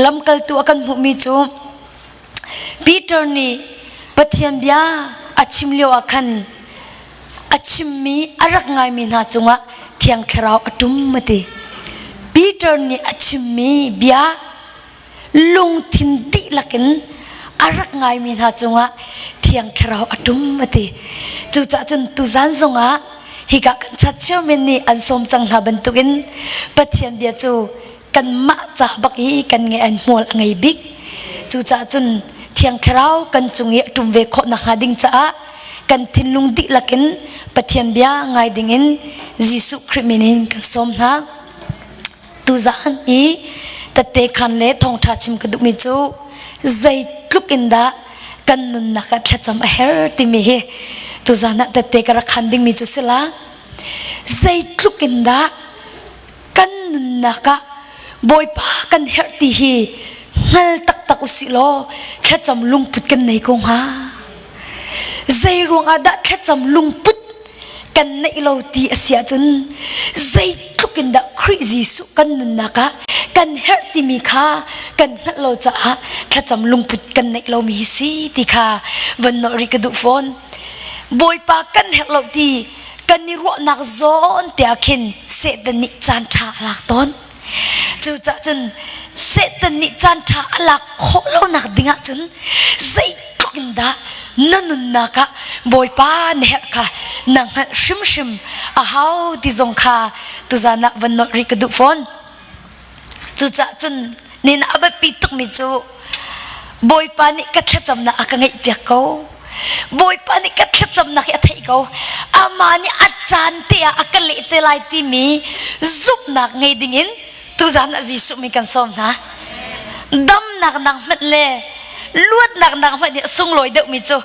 Lamkaltu a kan hmuhmi cu Peter nih Pathian bia a chim lio ah khan a chimmi a rak ngaimi hna cungah Thiang Thlarau a ṭum a ti. Peter nih a chimmi bia lungthin dihlak in a rak ngaimi hna cungah Thiang Thlarau a ṭum a ti. Cucaah cun tuzan zongah hika kan chat chairman nih an sawm cang hna bantukin Pathian bia cu kanmah ca bak i kan ngeih an hmual a ngei bik. Cucaah cun Thiang Thlarau kan cung i a ṭum ve khawh nakhnga ding caah kan thinlung dihlak in Pathian bia ngai dingin Jesuh Khrih min in kan sawm hna. Tuzaan i tette khan le thawngṭha chim ka duhmi cu zeitluk in dah kan nunnak ah thlacam a her timi hi tuzaan ah tette ka rak khan dingmi cu si la. Zeitluk in dah kan nunnak ah Bawipa kan herh ti hi hngal taktak usih law thlacam lungput kan nei ko hnga. Zei ruangah dah thlacam lungput kan neih lo ti a si ahcun zeitluk in dah Khrih Jesuh kan nunnak ah kan herh timi kha kan hngalh lo caah thlacam lungput kan neih lomi hi si ti kha van nawh rih ka duh fawn. Bawipa kan herh lo ti kan i ruahnak zawn te ah khin Satan nih caan ṭha a lak tawn. Cucaah cun Satan nih caan ṭha a lak khawh lonak ding ahcun zeitluk in dah na nunnak ah Bawipa na herh kha na hngalh hrimhrim a hau ti zong kha tuzan ah van nolh rih ka duh fawn. Cucaah cun nin a biapi tukmi cu Bawipa nih ka thlacamnak a ka ngaihpiak ko. Bawipa nih ka thlacamnak hi a theih ko. Amah nih a caan te ah a ka leh te lai timi zumhnak ngei dingin tuzan ah Jesuh min kan sawm hna. Damnak nang hmanh le luatnak nang hmanh nih a sunglawi deuhmi cu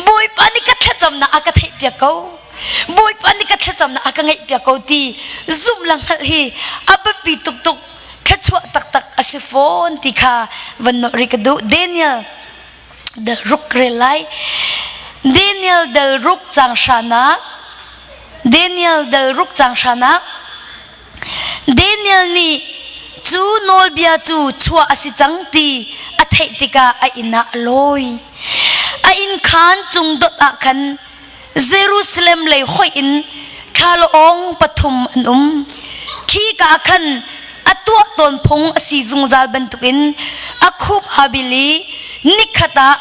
Bawipa nih ka thlacamnak a ka theihpiak ko. Bawipa nih ka thlacamnak a ka ngaihpiak ko ti zumh le hngalh hi a biapi tuk tuk thluachuah taktak a si fawn ti kha van nolh rih ka duh. Daniel dal ruk rel lai. Daniel dal ruk cang hranak Daniel dal ruk cang hranak Daniel nih cu nawlbia cu chuah a si cang ti a theih tikah a inn ah a lawi. A inn khaan cung dot ah khan Jerusalem lei hoih in thlalaawng pathum an um. Khika ah khan a tuah tawn phung a si zungzal bantukin a khup aa bil i nikhat ah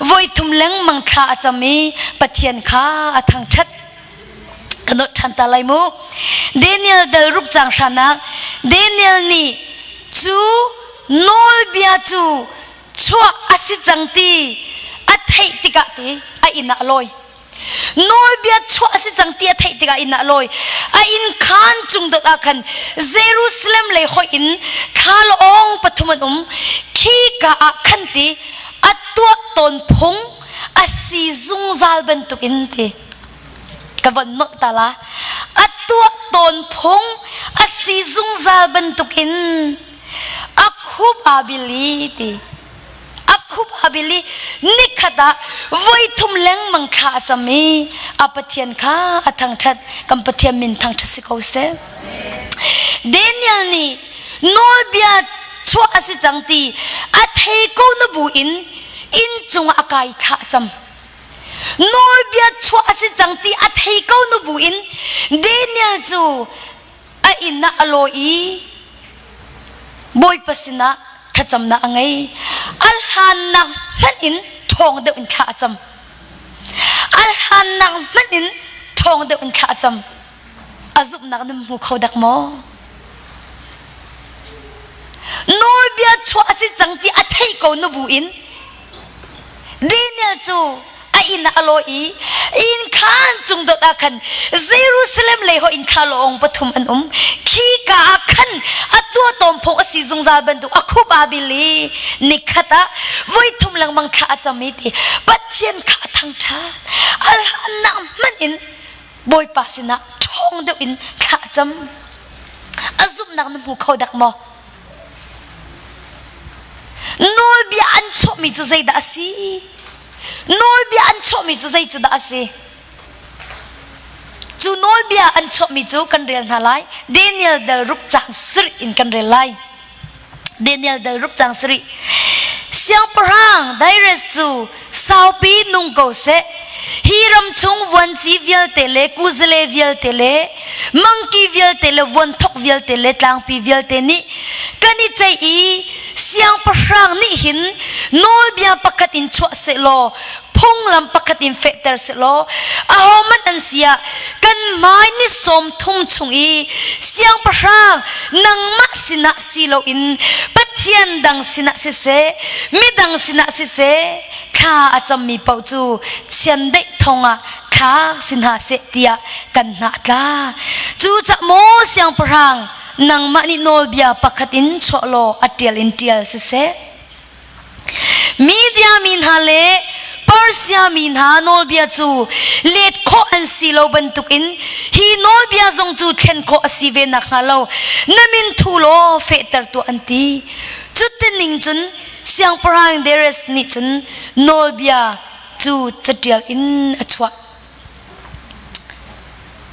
voithum lengmang thla a cam i Pathian kha a thangṭhat. Ka nolh ṭhan ta lai mu. Daniel dal ruk cang hranak Daniel nih cu nawlbia cu chuah a si cang ti a theih tikah ti a inn ah a lawi. Nawlbia chuah a si cang ti a theih tikah inn ah a lawi. A inn khaan cung dot ah khan Jerusalem lei hoih in thlalaawng pathum an um. Khika ah khan ti a tuah tawn phung a si zungzal bantukin ti ka von nolh ta la. A tuah tawn phung a si zungzal bantukin a khup aa bil i ti a khup aa bil i nikhat ah voithum lengmang thla a cam i a Pathian kha a thangṭhat kan Pathian min thangṭhat si ko seh Daniel nih nawlbia chuah a si cang ti a thei ko na bu in inn cungah a kai thla a cam nawlbia chuah a si cang ti a thei ko na bu in Daniel cu a inn ah a lawi i Bawipa sinah thlacamnak a ngei. A hlannak hmanh in ṭhawng deuh in thla a cam. A hlannak hmanh in ṭhawng deuh in thla a cam. A zumhnak nan hmu kho dak maw? Nawlbia chuah a si cang ti a theih ko na bu in Daniel cu a inn ah a lawi i inn khaan cung dot ah khan Jerusalem lei ho inn kha lawng pathum an um. Khika ah khan a tuahtawm phung a si zungzal bantuk a khup aa bil i nikhat ah voithum lengmang thla a cam i ti Pathian kha a thangṭhat. A hlannak hmanh in Bawipa sinah ṭhawng deuh in thla a cam. A zumhnak na hmu kho dak maw? Nawlbia an chuahmi cu zeidah a si? Nawlbia an chuahmi cu zei cu dah a si? Cu nawlbia an chuahmi cu kan rel hna lai. Daniel dal ruk cang sirh in kan rel lai. Daniel dal ruk cang sarih. Siangpahrang Darius cu saupi nung ko seh. Hi ram chung vuanci vialte le kuzale vialte le mangki vialte le vuanthok vialte le tlangpi vialte nih kan i ceih i siangpahrang nih hin nawlbia pakhat in chuah sehlaw phunglam pakhat in fehter sehlaw ahohmanh an si ah kan hmai ni sawm thum chung i siangpahrang nangmah sinah si loin Pathian dang sinah siseh midang sinah siseh thla a cammi paoh cu chiandeih thong ah thlak si hna seh tiah kan hna a tla. Cucaah maw siangpahrang nangmah nih nawlbia pakhat in chuah law a ṭial in ṭial siseh. Media mi hna le Persia mi hna nawlbia cu let khawh an si lo bantukin hi nawlbia zong cu thlen khawh a si ve nakhnga lo na min thu law fehter tuah an ti. Cutining cun siangpahrang Darius nih cun nawlbia cu caṭial in a chuah.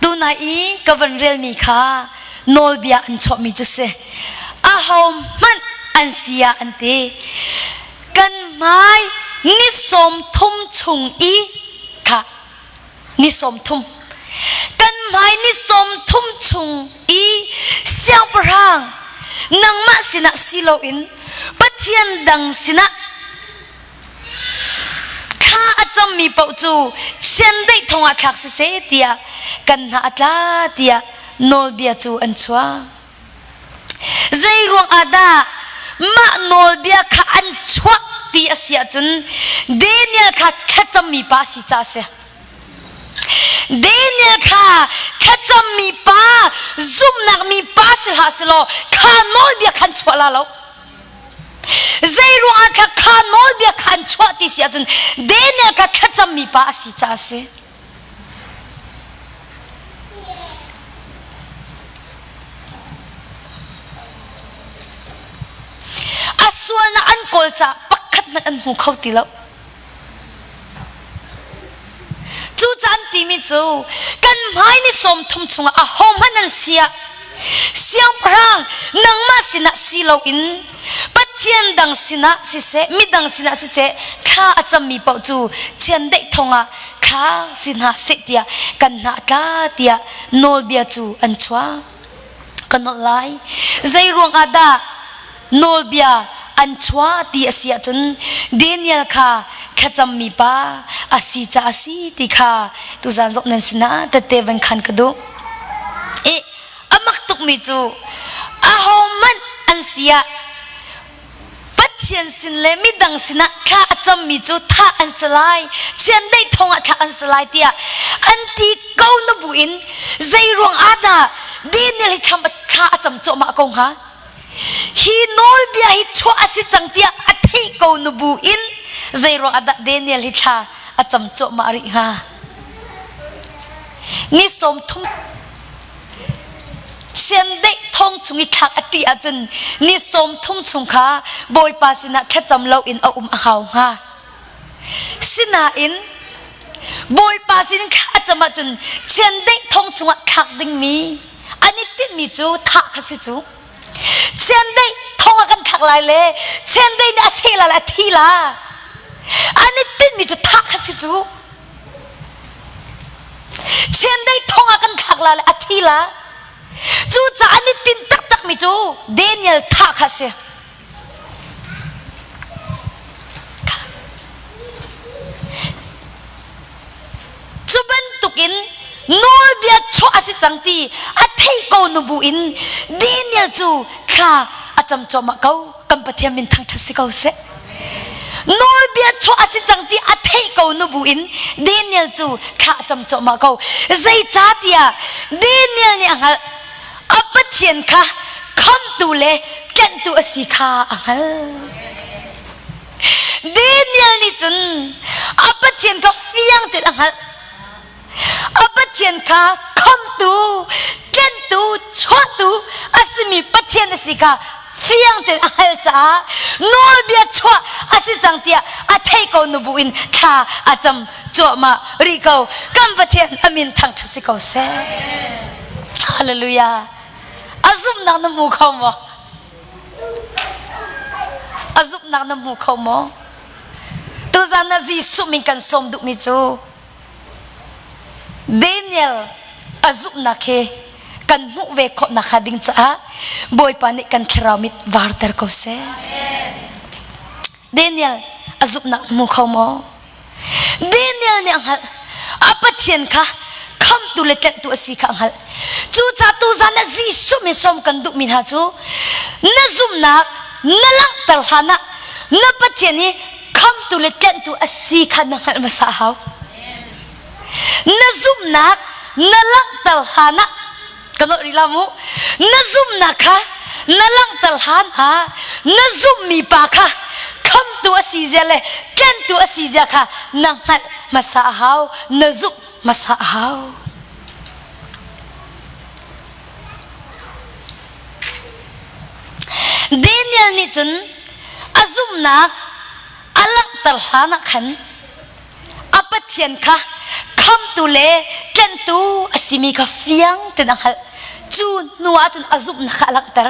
Tunai i ka van relmi kha nawlbia an chuahmi cu si. Ahohmanh an si ah an ti. Kan hmai ni 30 chung i kha ni 30 kan hmai ni 30 chung i siangpahrang nangmah sinah si loin Pathian dang sinah Thla a cammi paoh cu chiandeih thong ah thlak siseh tiah kan hna a tla tiah nawlbia cu an chuah. Zei ruang ah dah mah nawlbia kha an chuah ti a si ahcun Daniel kha thlacammi pa a si caah a si. Daniel kha thlacammi pa, zumhnak mi pa si hlah selaw kha nawlbia khan chuah la lo. Zei ruangah thla kha nawlbia kha an chuah ti si ahcun Daniel kha thlacammi pa a si caah a si. A sualnak an kawl caah pakhat hmanh an hmu kho ti lo. Cu caan timi cu kan hmai ni 30 chungah ahohmanh an si ah siangpahrang nangmah sinah si loin Pathian dang sinah siseh midang sinah siseh thla a cammi paoh cu chiandeih thong ah thla si hna seh tiah kan hna tla tiah nawlbia cu an chuah. Ka nolh lai. Zei ruangah dah nawlbia an chuah ti a si ahcun Daniel kha thlacammi pa a si caah a si ti kha tuzaan zong nan sinah tette van khan ka duh. I a mak tukmi cu ahohmanh an si ah Pathian sin le midang sinah thla a cammi cu thah an si lai, chiandeih thong ah thlah an si lai tiah an ti ko na bu in zei ruang ah dah Daniel hi thla a cam cuahmah ko hnga? Hi nawlbia hi chuah a si cang tiah a theih ko nu bu in zei ruang ah dah Daniel hi thla a cam cuahmah rih hnga? Ni 30 Chiandeih thong chung i thlak a ṭih ahcun ni 30 chung kha Bawipa sinah thlacam loin a um a hau hnga. Sinain Bawipa sin kha a cam ahcun chiandeih thong chungah thlak dingmi an i tinhmi cu thah kha si cu. Chiandeih thong ah kan thlak lai le chiandeih nih a seh la le a thi la. An i tinhmi cu thah kha si cu. Chiandeih thong ah kan thlak la le a thi la. Cucaah an i tinh taktakmi cu Daniel thah kha a si. Cu bantukin nawlbia chuah a si cang ti a theih ko nu bu in Daniel cu thla a cam cuahmah ko. Kan Pathian min thangṭhat si ko seh. Nawlbia chuah a si cang ti a theih ko nu bu in Daniel cu thla a cam cuahmah ko. Zeicahtiah Daniel nih a hngalh a Pathian kha khamtu le tlenhtu a si kha a hngalh. Daniel nih cun a Pathian kha fiang tein a hngalh. A Pathian kha khamtu, tlentu, chuahtu a simi Pathian a si kha fiang tein a hngalh caah nawlbia chuah a si cang tiah a theih ko nu bu in thla a cam cuahmah rih ko. Kan Pathian a min thangṭhat si ko seh. Hallelujah. A zumhnak na hmu kho maw? A zumhnak na hmu kho maw? Tuzan ah Jesuh min kan sawm duhmi cu Daniel a zumhnak hi kan hmuh ve khawh nakhnga ding caah Bawipa nih kan thlarau mit varter ko seh. Daniel a zumhnak na hmu kho maw? Daniel nih a hngalh. A Pathian kha khamtu le tlenhtu a si kha a hngalh. Cucaah tuzan ah Jesuh min sawm kan duhmi hna cu na zumhnak na langhter hlan ah na Pathian hi khamtu le tlenhtu a si kha na hngalh hmasa a hau. Na zumhnak na langhter hlan ah ka nolh rih la mu na zumhnak kha na langhter hlan ah na zumhmi pa kha khamtu a si zia le tlentu a si zia kha na hngalh hmasa a hau na zumh hmasa a hau Daniel nih cun a zumhnak a langhter hlan ah khan a Pathian kha khamtu le tlenhtu a simi kha fiang tein a hngalh. Cu hnu ah cun a zumhnak kha a langhter.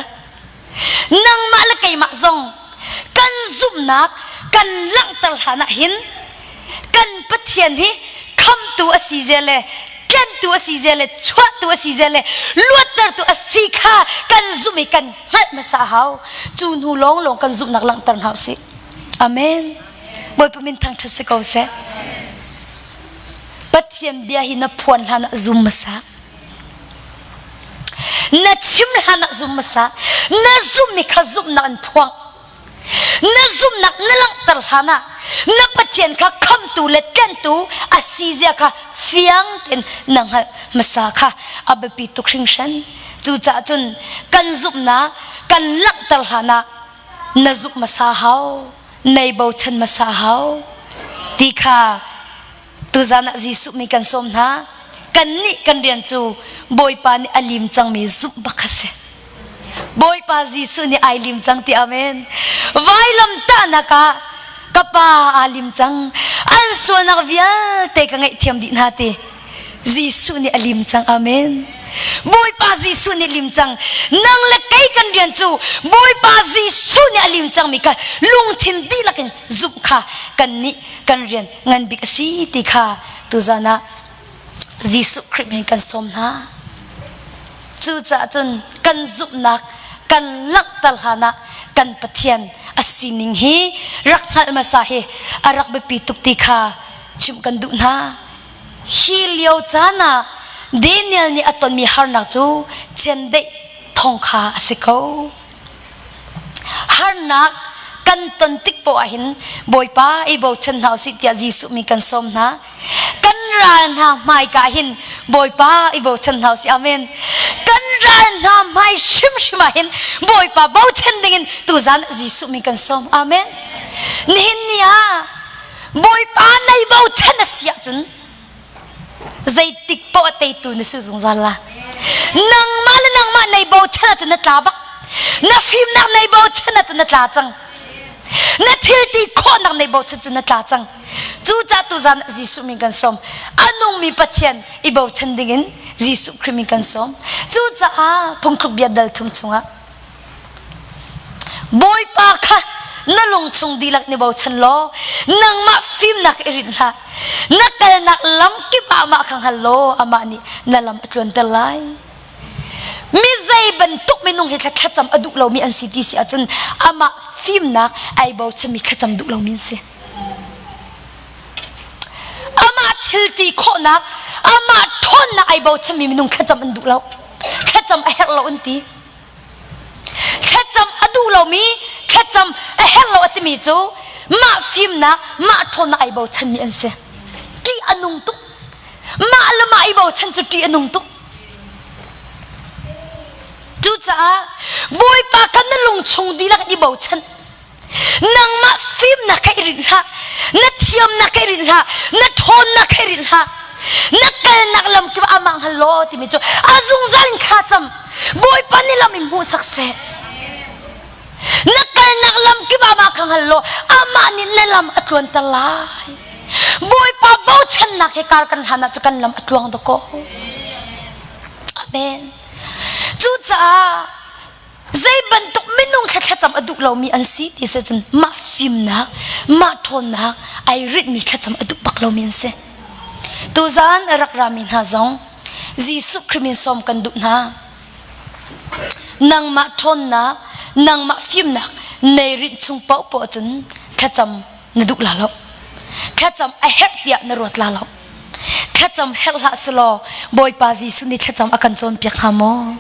Nangmah le keimah zong kan zumhnak kan langhter hlan ah hin kan Pathian hi khamtu a si zia le tlentu a si zia le chuahtu a si zia le luattertu a si kha kan zumh i kan hngalh hmasa a hau. Cu hnu lawnglawng kan zumhnak langhter hna usih. Amen. Bawipa min thangṭhat si ko seh. Pathian bia hi na phuan hlan ah zum hmasa. Na chim hlan ah zum hmasa. Na zummi kha zumhnak in phuang. Na zumhnak na langhter hlan ah na Pathian kha khamtu le tlentu a si zia kha fiang tein na hngalh hmasa kha a biapi tuk hringhran. Cucaah cun kan zumhnak kan langhter hlan ah na zumh hmasa hau. Nei bochan hmasa hau ti kha tuzan ah Jesuh mi kan sawm hna. Kannih kan rian cu Bawipa nih a lim cangmi zumh bak kha si. Bawipa Jesuh nih ai lim cang ti amen. Vailam tahnak ah ka pa aa lim cang. An sualnak vialte ka ngaihthiam dih hna ti. Jesuh nih a lim cang. Amen. Bawipa Jesuh nih lim cang. Nang le kei kan rian cu Bawipa Jesuh nih a lim cangmi kha lungthin dihlak in zumh kha kan nih kan rian ngan bik a si ti kha tuzan ah Jesuh Khrih min kan sawm hna. Cucaah cun kan zumhnak kan langhter hlan ah kan Pathian a sining hi rak hngalh hmasa hi a rak biapi tuk ti kha chimh kan duh hna. Hi lio caan ah Daniel nih a tonmi harnak cu chiandeih thong kha a si ko. Harnak kan ton tik poah ahhin Bawipa i bochan hna usih tiah Jesuh mi kan sawm hna. Kan ral hna hmaika hin Bawipa i bochan hna usih. Amen. Kan ral hna hmai hrimhrim ah hin Bawipa bochan dingin tuzan Jesuh mi kan sawm. Amen. Nihin ni ah Bawipa nei bochan a si ahcun zeitik paoh a teitu na si zungzal la. Nangmah le nangmah nei bochan ahcun na tla bak. Na fimnak nei bochan ahcun na tla cang. Na thil ti khawhnak nei bochan cun na tla cang. Cucaah tuzan Jesuh min kan sawm. A nungmi Pathian i bochan dingin Jesuh Khrih min kan sawm. Cucaah phungthluk bia dal thum chungah Bawipa kha na lungchung dihlak ni bochan law nangmah fimnak i rinh hlah. Na kalnak lam kip ah amah kha hngal law amah nih na lam a tluanter lai. Mi zei bantuk minung hi thlacam a duh lomi an si ti si ahcun amah fimnak ai bochanmi thlacam duh lomi an si. Amah thil ti khawhnak, amah ṭhawnnak ai bochanmi minung thlacam an duh lo. Thlacam a herh lo an ti. Thlacam a duh lomi, thlacam a herh lo a timi cu mah fimnak, mah ṭhawnnak ai bochanmi an si. Ṭih a nung tuk. Mah le mah i bochan cu ṭih a nung tuk. Cucaah Bawipa kha na lungchung dihlak in i bochan. Nangmah fimnak kha i rinh hlah. Na thiamnak kha i rinh hlah. Na ṭhawnnak kha i rinh hlah. Na kalnak lam kip ah amah hngal law timi cu a zungzal in thla cam. Bawipa nih lam in hmuhsak seh. Na kalnak lam kip ah amah kha hngal law amah nih na lam a tluanter lai. Bawipa bochannak he kar kan hlan ah cu kan lam a tluang dakaw. Amen. Cucaah zei bantuk minung thla thlacam. thlacam a duh lomi an si ti si cun mah fimnak, mah ṭhawnnak ai ritmi thlacam a duh bak lomi an si. Tuzaan a rak rami hna zong Jesuh Khrih min sawm kan duh hna. Nangmah ṭhawnnak, nangmah fimnak nei rinh chung paohpaoh cun thlacam na duh la lo. Thlacam a herh tiah na ruat la lo. Thlacam herh hlah selaw Bawipa Jesuh nih thlacam a kan cawnpiak hnga maw?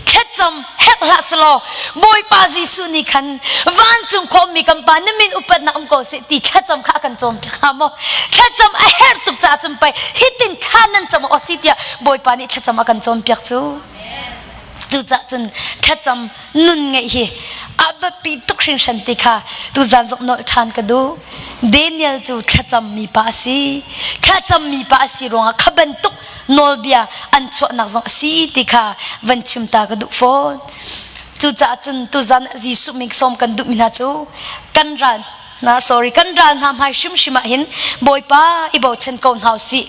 Thlacam herh hlah selaw Bawipa Jesuh nih khan vancung khawmmi kan Pa na min upatnak um ko seh ti thlacam kha a kan cawnpiak hnga maw? Thlacam a herh tuk caah cun pei hitin thla nan cam awk a si tiah Bawipa nih thlacam a kan cawnpiak cu. Cucaah cun thlacam nun ngeih hi a biapi tuk hringhran ti kha tuzan zong nolh ṭhan ka duh. Daniel cu thlacam mi pa a si. Thlacam mi pa a si ruangah kha bantuk nawlbia an chuahnak zong a si ti kha van chim ta ka duh fawn. Cucaah cun tuzan Jesuh min sawm kan duhmi hna cu kan ral na sorry kan ral hna hmai hrimhrim ah hin Bawipa i bochan ko hna usih.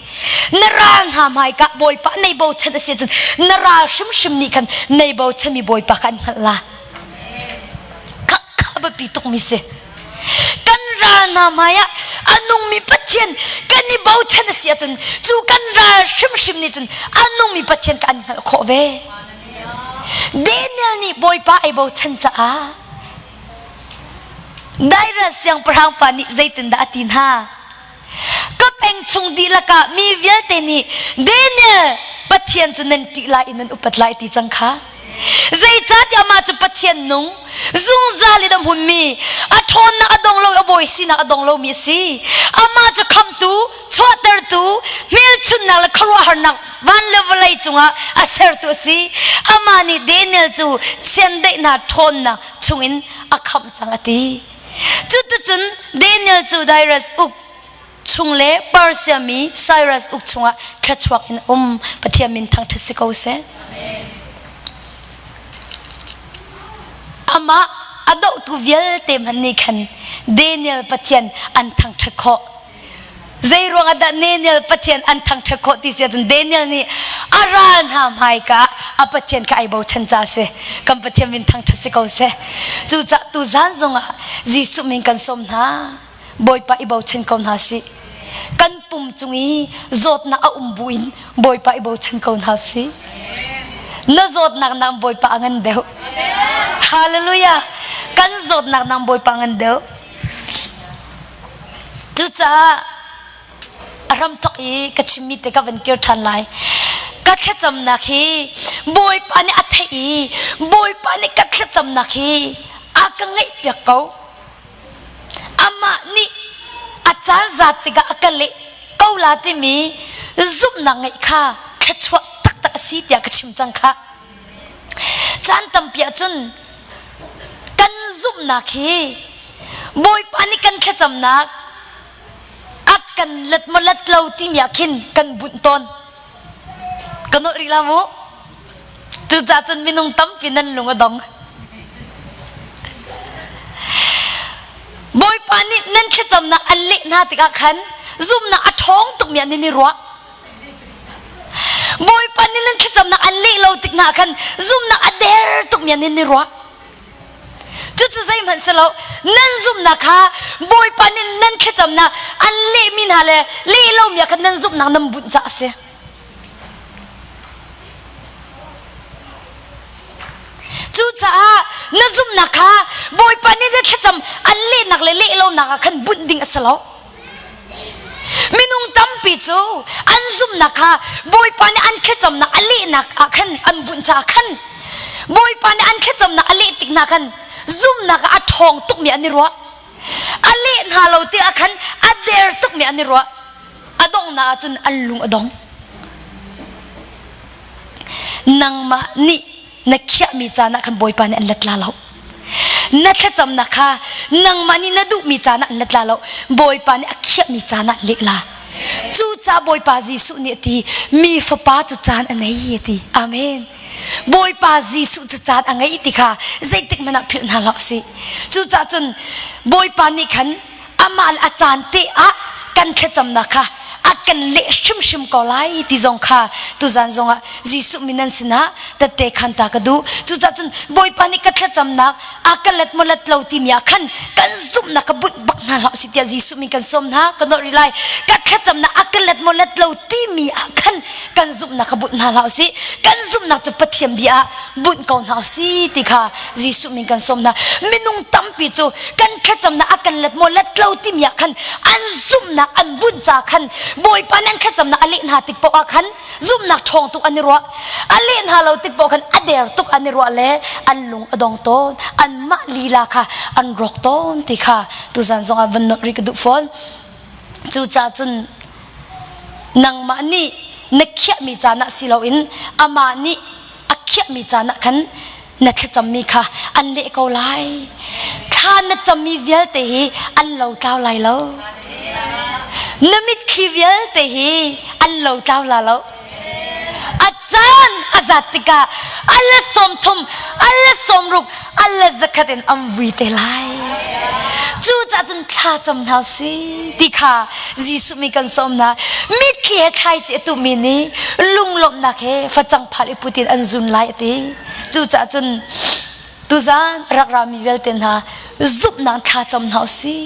Na ral hna hmai ka Bawipa nei bochan a si cun na ral hrimhrim nih khan nei bochanmi Bawipa kha an hngalh la. Kha kha biapi tukmi si. Kan ral hna hmai ah a nungmi Pathian kan i bochan a si ahcun cu kan ral hrimhrim nih cun a nungmi Pathian kha an hngalh khawh ve. Daniel nih Bawipa ai bochan caah Darius siangpahrang pa nih zeitindah a ti hna? Ka peng chung dihlak ah mi vialte nih Daniel Pathian cu nan ṭih lai i nan upat lai ti cang kha. Zeicahtiah amah cu Pathian nung, zungzal in a hmunmi, a ṭhawnnak a dong lo i a bawi sinak a dong lomi a si. Amah cu khamhtu, chuahtertu, hmelchunhnak le khuaruahharnak van le vawlei cungah a sertu a si. Amah nih Daniel cu chiandeihnak ṭhawnnak chungin a khamh cang a ti. Cuticun Daniel cu Darius uk chung le Persia mi Cyrus uk chungah thluachuak in um. Pathian min thangṭhat si ko seh. Amah a dohtu vialte hmanh nih khan Daniel Pathian an thangṭhat khawh. Zei ruangah dah Daniel Pathian an thangṭhat khawh ti si ahcun Daniel nih a ral hna hmaika ah a Pathian kha ai bochan ca a si. Kan Pathian min thangṭhat si ko seh. Cucaah tuzaan zongah Jesuh min kan sawm hna. Bawipa i bochan ko hna sih. Kan pum cung i zawtnak a um buin Bawipa i bochan ko hna sih. Na zawtnak nang Bawipa a ngan deuh. Hallelujah. Kan zawtnak nang Bawipa a ngan deuh. Cucaah a hramthawk i ka chimmi te ka van kir ṭhan lai. Ka thlacamnak hi Bawipa nih a theih i Bawipa nih ka thlacamnak hi a ka ngaihpiak ko. Amah nih a caan zat tikah a ka leh ko la timi zumhnak ngeih kha thluachuah taktak a si tiah ka chim cang khah. Caan tampi ahcun kan zumhnak hi Bawipa nih kan thlacamnak a kan let maw let lo timi ah khin kan bunh tawn. Ka nolh rih la mu. Cucaah cun minung tampi nan lung a dong. Bawipa nih nan thlacamnak an leh hna tikah khan zumhnak a ṭhawng tukmi ah nan i ruah. Bawipa nih nan thlacamnak an leh lo tik hna khan zumhnak a der tukmi ah nan i ruah. Cucu zeihmanh si lo, nan zumhnak kha Bawipa nih nan thlacamnak an lehmi hna le leh lomi ah khan nan zumhnak nan bunh caah a si. Cucaah na zumhnak kha Bawipa nih na thlacam an lehnak le leh lonak ah khan bunh ding a si lo. Minung tampi cu an zumhnak kha Bawipa nih an thlacamnak a lehnak ah khan an bunh caah khan Bawipa nih an thlacamnak a leh tik hna khan zumhnak ah a ṭhawng tukmi an i ruah. A leh hna lo ti ah khan a der tukmi an i ruah. A donghnak ah cun an lung a dong. Nangmah nih na khiahmi caan ah khan Bawipa nih an let la lo. Na thlacamnak kha nangmah nih na duhmi caan ah an let la lo. Bawipa nih a khiahmi caan ah leh la. Cucaah Bawipa Jesuh nih a ti, mi fapa cu caan a nei a ti. Amen. Bawipa Jesuh cu caan a ngei ti kha zeitik hmanh ah philh hna hlah usih. Cucaah cun Bawipa nih khan amah le a caan te ah kan thlacamnak kha a kan leh hrimhrim ko lai ti zong kha tuzan zongah Jesuh min nan sinah tette khan ta ka duh. Cucaah cun Bawipa nih ka thlacamnak a ka let maw let lo timi ah khan kan zumhnak ka bunh bak hna hlah usih tiah Jesuh min kan sawm hna ka nawlh rih lai. Ka thlacamnak a ka let maw let lo timi ah khan kan zumhnak ka bunh hna hlah usih. Kan zumhnak cu Pathian bia ah bunh ko hna usih ti kha Jesuh min kan sawm hna. Minung tampi cu kan thlacamnak a kan let maw let lo timi ah khan an zumhnak an bunh ca khan Bawipa nih an thlacamnak a leh hna tik paoh ah khan zumhnak ṭhawng tuk an i ruah a leh hna lo tik paoh khan a der tuk an i ruah le an lung a dong tawn anmah lila kha an rawk tawn ti kha tuzan zongah van nolh rih ka duh fawn cucaah cun nangmah nih na khiahmi caan ah si loin amah nih a khiahmi caan ah khan na thlacammi kha an leh ko lai thla na cammi vialte hi an lo tlau lai lo na mitthli vialte hi an lo tlau la lo a caan a zat tikah a la 30 a la 60 a la 100 in an vui te lai cucaah cun thla cam hna si ti kha Jesuh mi kan sawm hna mitthli he thlaici a tuhmi nih lunglawmhnak he facang phal i putin an zun lai a ti Cucaah cun tuzaan rak rami vialte hna zumhnak thla cam hna usih.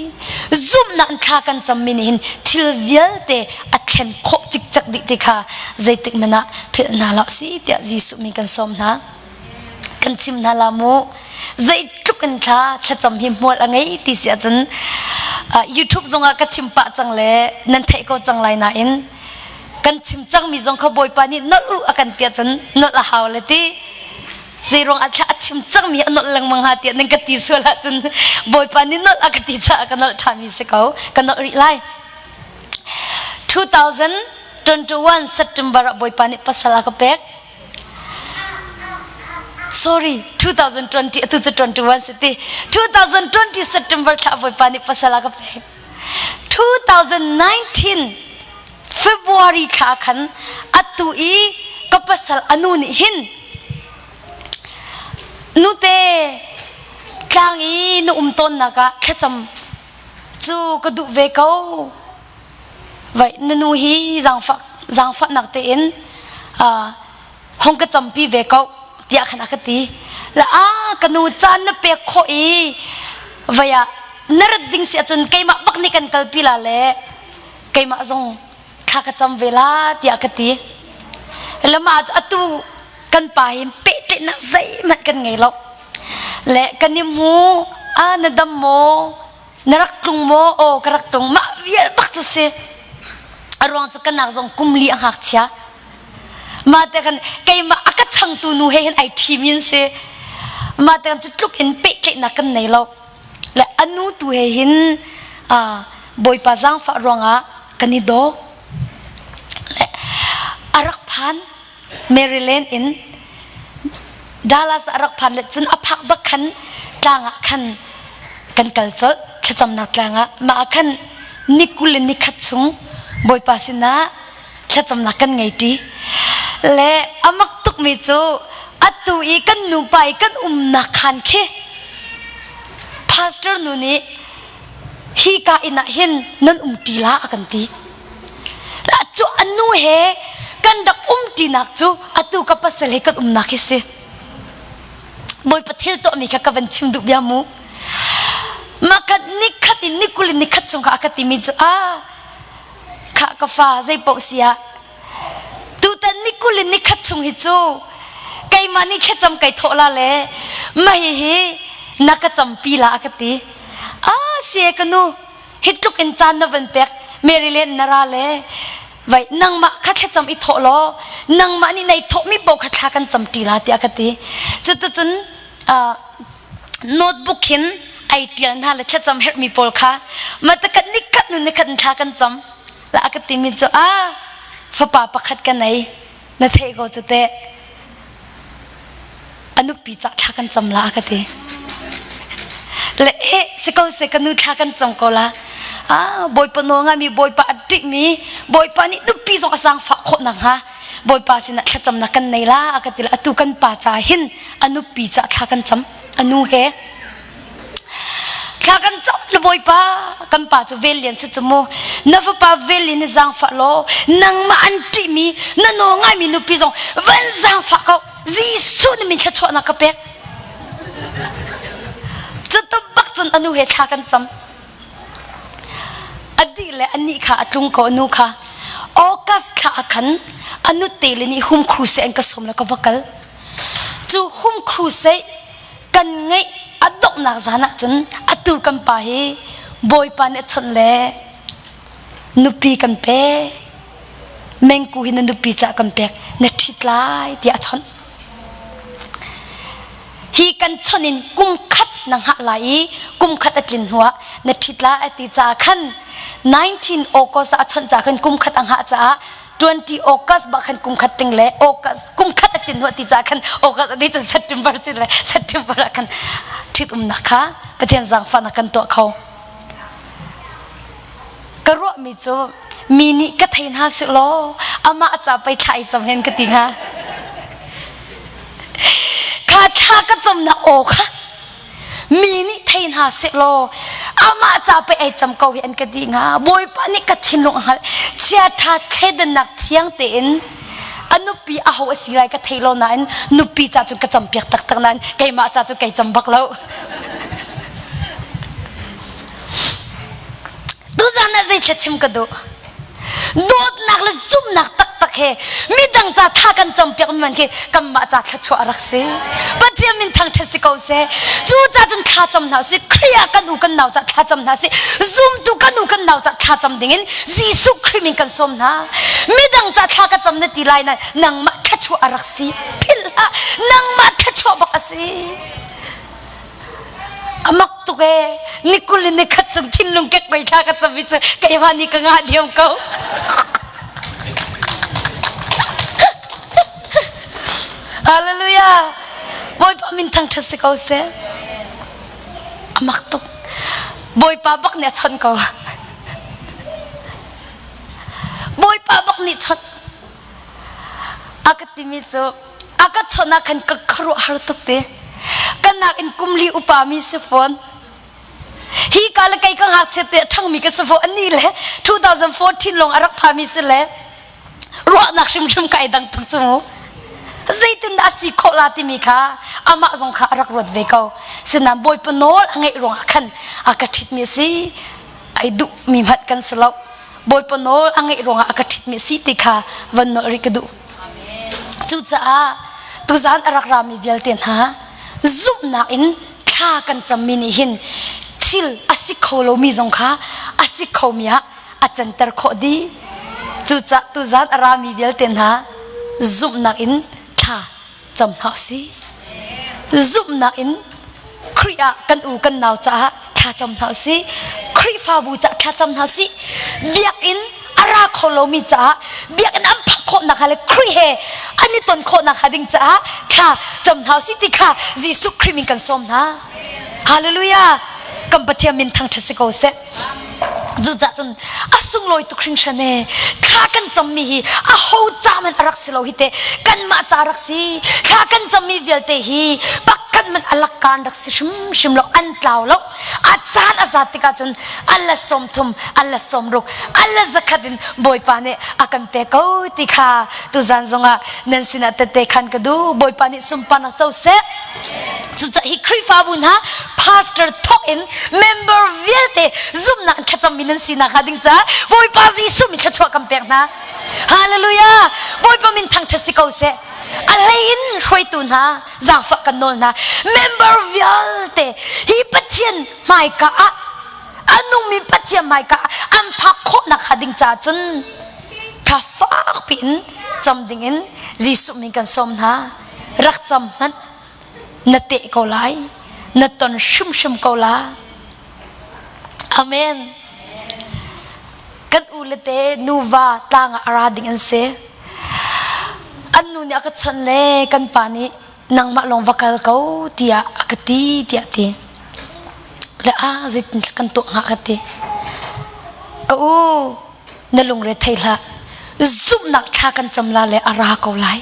Zumhnak thla kan cammi nih hin thil vialte a thlen khawh cikcek dih ti kha zeitik hmanh ah philh hna hlah usih tiah Jesuh min kan sawm hna. Kan chim hna la mu. Zeitluk in thla thlacam hi hmual a ngei ti si ahcun YouTube zongah ka chim pah cang le nan theih ko cang lai nain kan chim cangmi zong kha Bawipa nih nolh u a kan ti ahcun nolh a hau le ti zeiruang ah thla a chim cangmi a nolh lengmang hnga tiah nan ka ti sual ahcun Bawipa nih nolh a ka ti caah ka nolh ṭhami si ko ka nolh rih lai 2021 September ah Bawipa nih pasal a ka pek sorry 2020 atu cu 21 si ti 2020 September thla Bawipa nih pasal a ka pek 2019 February thla khan atu i ka pasal anu nih hin nute tlang i na um tawnnak ah thlacam cu ka duh ve ko vai na nu hi zaangfah zaangfahnak tein hong ka campi ve ko tiah khan a ka ti la a ka nu caan na pek khawh i vei ah na rat ding si ahcun keimah bak nih kan kalpi la le keimah zong thla ka cam ve la tiah ka ti lama cu atu kan pa hi pehtlaihnak zeihmanh kan ngei lo le kan i hmu a na dam maw na rak tlung maw aw ka rak tlung mah vial bak cu si a ruang cu kanak zong kum li a ngakchia Mah te khan keimah a ka changtu nu he hin ai ṭhimi an si. Mah te khan cu tluk in pehtlaihnak kan nei lo. Le a nu tu he hin Bawipa zaangfah ruangah kan i daw. Le a rak phan Maryland in Dallas a rak phan le cun a phak bak khan tlang ah khan kan kal colh thlacamnak tlang ah mah ah khan ni 20 le ni khat chung Bawipa sinah thlacamnak kan ngei ṭi le a mak tukmi cu atu i kan nupa i kan umnak khaan khi pastor nu nih hi ka inn ah hin nan um ṭi la a kan ti cu a nu he kan rak um ṭinak cu atu ka pasal he kan umnak hi si bawipa thil tuahmi kha ka van chim duh bia mu mah kan nikhat in nikul in nikhat chung kha a ka timi cu a Khah ka fa zeipaoh si ah tutan ni 20 in nikhat chung hi cu keimah nih thlacam kai thawh la le mah hihi na ka campi la a ka ti. Ah si ka nu hi tluk in caan na van pek Maryland na ra le vai nangmah kha thlacam i thawh law nangmah nih nei thawhmi paoh kha thla kan cam ṭi la tiah ka ti. Cuticun notebook hin ai ṭial hna le thlacam herhmi pawl kha matakat nikhat nu nikhat in thla kan cam la a ka timi cu a fapa pakhat ka nei na theih ko cu teh a nupi cah thla kan cam la a ka ti le eh si ko se ka nu thla kan cam ko la ah bawipa nawl ngaimi bawipa a ṭihmi bawipa nih nupi zong a zaangfah khawh nakhnga bawipa sinah thlacamnak kan nei la a ka ti la atu kan pa ca hin a nupi cah thla kan cam a nu he. Thla kan cam le Bawipa kan pa cu vel lian si cu mu. Na fapa vel lian hi zaangfah law nangmah an ṭihmi na nawl ngaimi nupi zong van zaangfah ko. Jesuh nih min thluachuahnak ka pek. Cu bak cun anu he thla kan cam. A dih le anih kha a tlung ko anu kha. August thla ah khan anu te le nih home crusade an ka sawm le ka va kal. Cu home crusade kan ngeih a donghnak zan ah cun atu kan pa hi Bawipa nih a chawnh le nupi kan pek. Mengku hi na nupi caah kan pek na ṭhit lai tiah a chawnh. Hi kan chawnh in kum khat na hngah lai i kum khat a tlin hnuah na ṭhit lai a ti caah khan 19 August ah a chawnh caah khan kum khat a hngah caah 20 August bak khan kum khat ting le August kum khat a tin hnuah ti caah khan August a ti cun September si le September ah khan ṭhit umnak kha Pathian zaangfahnak kan tuah kho. Ka ruahmi cu mi nih ka thei hna sih law amah ca pei thla i cam hen ka ti hnga. Kha thla ka camnak aw kha mi nih thei hna seh law amah ca pei ai cam ko hi an ka ti hnga. Bawipa nih ka thinlung a hngalh. Chiaṭha thleidannak thiang tein a nupi aho a si lai ka thei lo nain nupi ca cun ka campiak taktak nain keimah ca cu kei cam bak lo. Tuzan ah zei thlachim ka duh? Dawtnak le zumhnak taktak he midang ca tha kan campiak mi man khi kanmah ca thluachuah a rak si. Pathian min thangṭhat si ko seh. Cu ca cun thla cam hna usih. Khrih ah kan u kan nau ca thla cam hna sih. Zumtu kan u kan nau ca thla cam dingin Jesuh Khrih min kan sawm hna. Midang ca thla ka cam na ti lai na nangmah thluachuah a rak si. Philh hlah. Nangmah thluachuah bak a si. A mak tuk ee. Ni kul in ni khat chung thinlung kek mei thla ka cam i cu keimah nih ka ngah diam ko. Hallelujah. Bawipa min thangṭhat si ko seh. A mak tuk. Bawipa bak nih a chawnh ko. Bawipa bak nih chawnh. A ka timi cu a ka chawnh ah khan ka khuaruahhar tuk te. Ka nakin kum li upa mi si fawn. Hi ka le kei ka ngakchia te a ṭhangmi ka si fawn. Ani le 2014 lawng a rak phami si le ruahnak hrimhrim ka ai dang tuk cu mu. Zeitindah a si khawh la timi kha amah zong kha a rak ruat ve ko. Sinain Bawipa nawl a ngeih ruangah khan a ka ṭhitmi a si. Ai duhmi hmanh kan si lo. Bawipa nawl a ngeih ruangah a ka ṭhitmi a si ti kha van nolh rih ka duh. Cucaah tuzaan a rak rami vialte hna zumhnak in thla kan cammi nih hin thil a si kho lomi zong kha a si khomi ah a canter khawh dih. Cucaah tuzaan a rami vialte hna zumhnak in thla cam hna usih. Zumhnak in Khrih ah kan u kan nau caah thla cam hna usih. Khrihfabu caah thla cam hna usih. Biakinn a ra kho lomi caah biakinn an phak khawhnak hnga le Khrih he an i ton khawhnak hnga ding caah thla cam hna usih ti kha Jesuh Khrih min kan sawm hna. Hallelujah! Kan Pathian min thangṭhat si ko seh. Cucaah cun a sunglawi tuk hringhran ee. Thla kan cammi hi a ho ca man a rak si lo hi te kanmah ca rak si. Thla kan cammi vialte hi pakhat man a lakka an rak si hrimhrim lo an tlau lo. A caan a zat tikah cun a la 30, a la 60, a la zakhat in Bawipa nih a kan pek ko ti kha tuzan zongah nan sinah tette khan ka duh. Bawipa nih sunparnak co seh. Cucaah hi Khrihfabu hna pastor thawk in member vialte zumhnak in thlacammi nan sinak hnga ding caah Bawipa Jesuh min thluachuah kan pek hna. Hallelujah! Bawipa min thangṭhat si ko seh. A hlei in hruaitu hna zaangfah kan nawl hna. Member vialte hi Pathian hmaika ah a nungmi Pathian hmaika ah an phak khawhnak hnga ding caah cun tha fak piin cam dingin Jesuh min kan sawm hna. Rak cam hmanh na teh ko lai na ton hrimhrim ko la amen kan u le te nuva tlang ah a ra ding an si an nu nih a ka chawnh le kan pa nih nangmah lawng va kal ko tiah a ka ti tiah ti le a zeitin kan tuah hnga ka ti ka u na lungre thei hlah zumhnak thla kan cam la le a ra ko lai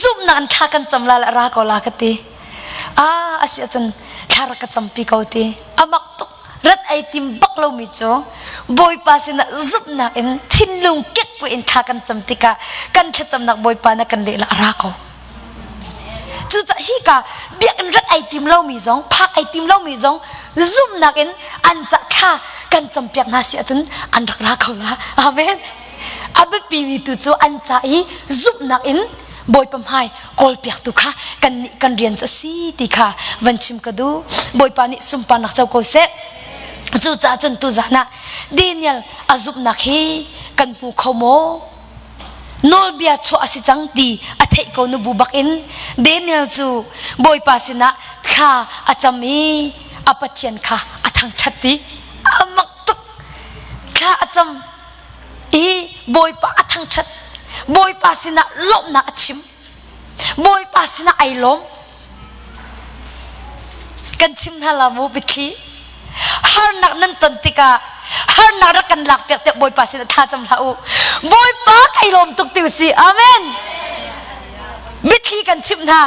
zumhnak in thla kan cam la le a ra ko la ka ti ah a si ahcun. Thla rak ka campi ko ti. Amak tuk. Rat ai tim bak lomi cu Bawipa sinah zumhnak in thinlung kekkuai in thla kan cam tikah kan thlacamnak Bawipa na kan leh la a ra ko. Cucaah hika biakinn rat ai tim lomi zong phak ai tim lomi zong zumhnak in an ca thla kan campiak hna si ahcun an rak ra kho la. Amen. A biapimi tu cu an ca i zumhnak in Bawipa hmai kawlpiaktu kha kan nih kan rian cu a si ti kha van chim ka duh. Bawipa nih sunparnak co ko seh. Cucaah cun tuzan ah Daniel a zumhnak hi kan hmu kho maw? Nawlbia chuah a si cang ti a theih ko nu bu bak in Daniel cu Bawipa sinah thla a cam i a Pathian kha a thangṭhat i a mak tuk. Thla a cam i Bawipa a thangṭhat. Bawipa sinah lawmhnak a chim. Bawipa sinah ai lawm. Kan chim hna la mu biathli. Harnak nan ton tikah harnak rak kan lak piak tiah Bawipa sinah tha cam hlah u. Bawipa kai lawm tuk ti usih. Amen. Biathli kan chimh hna.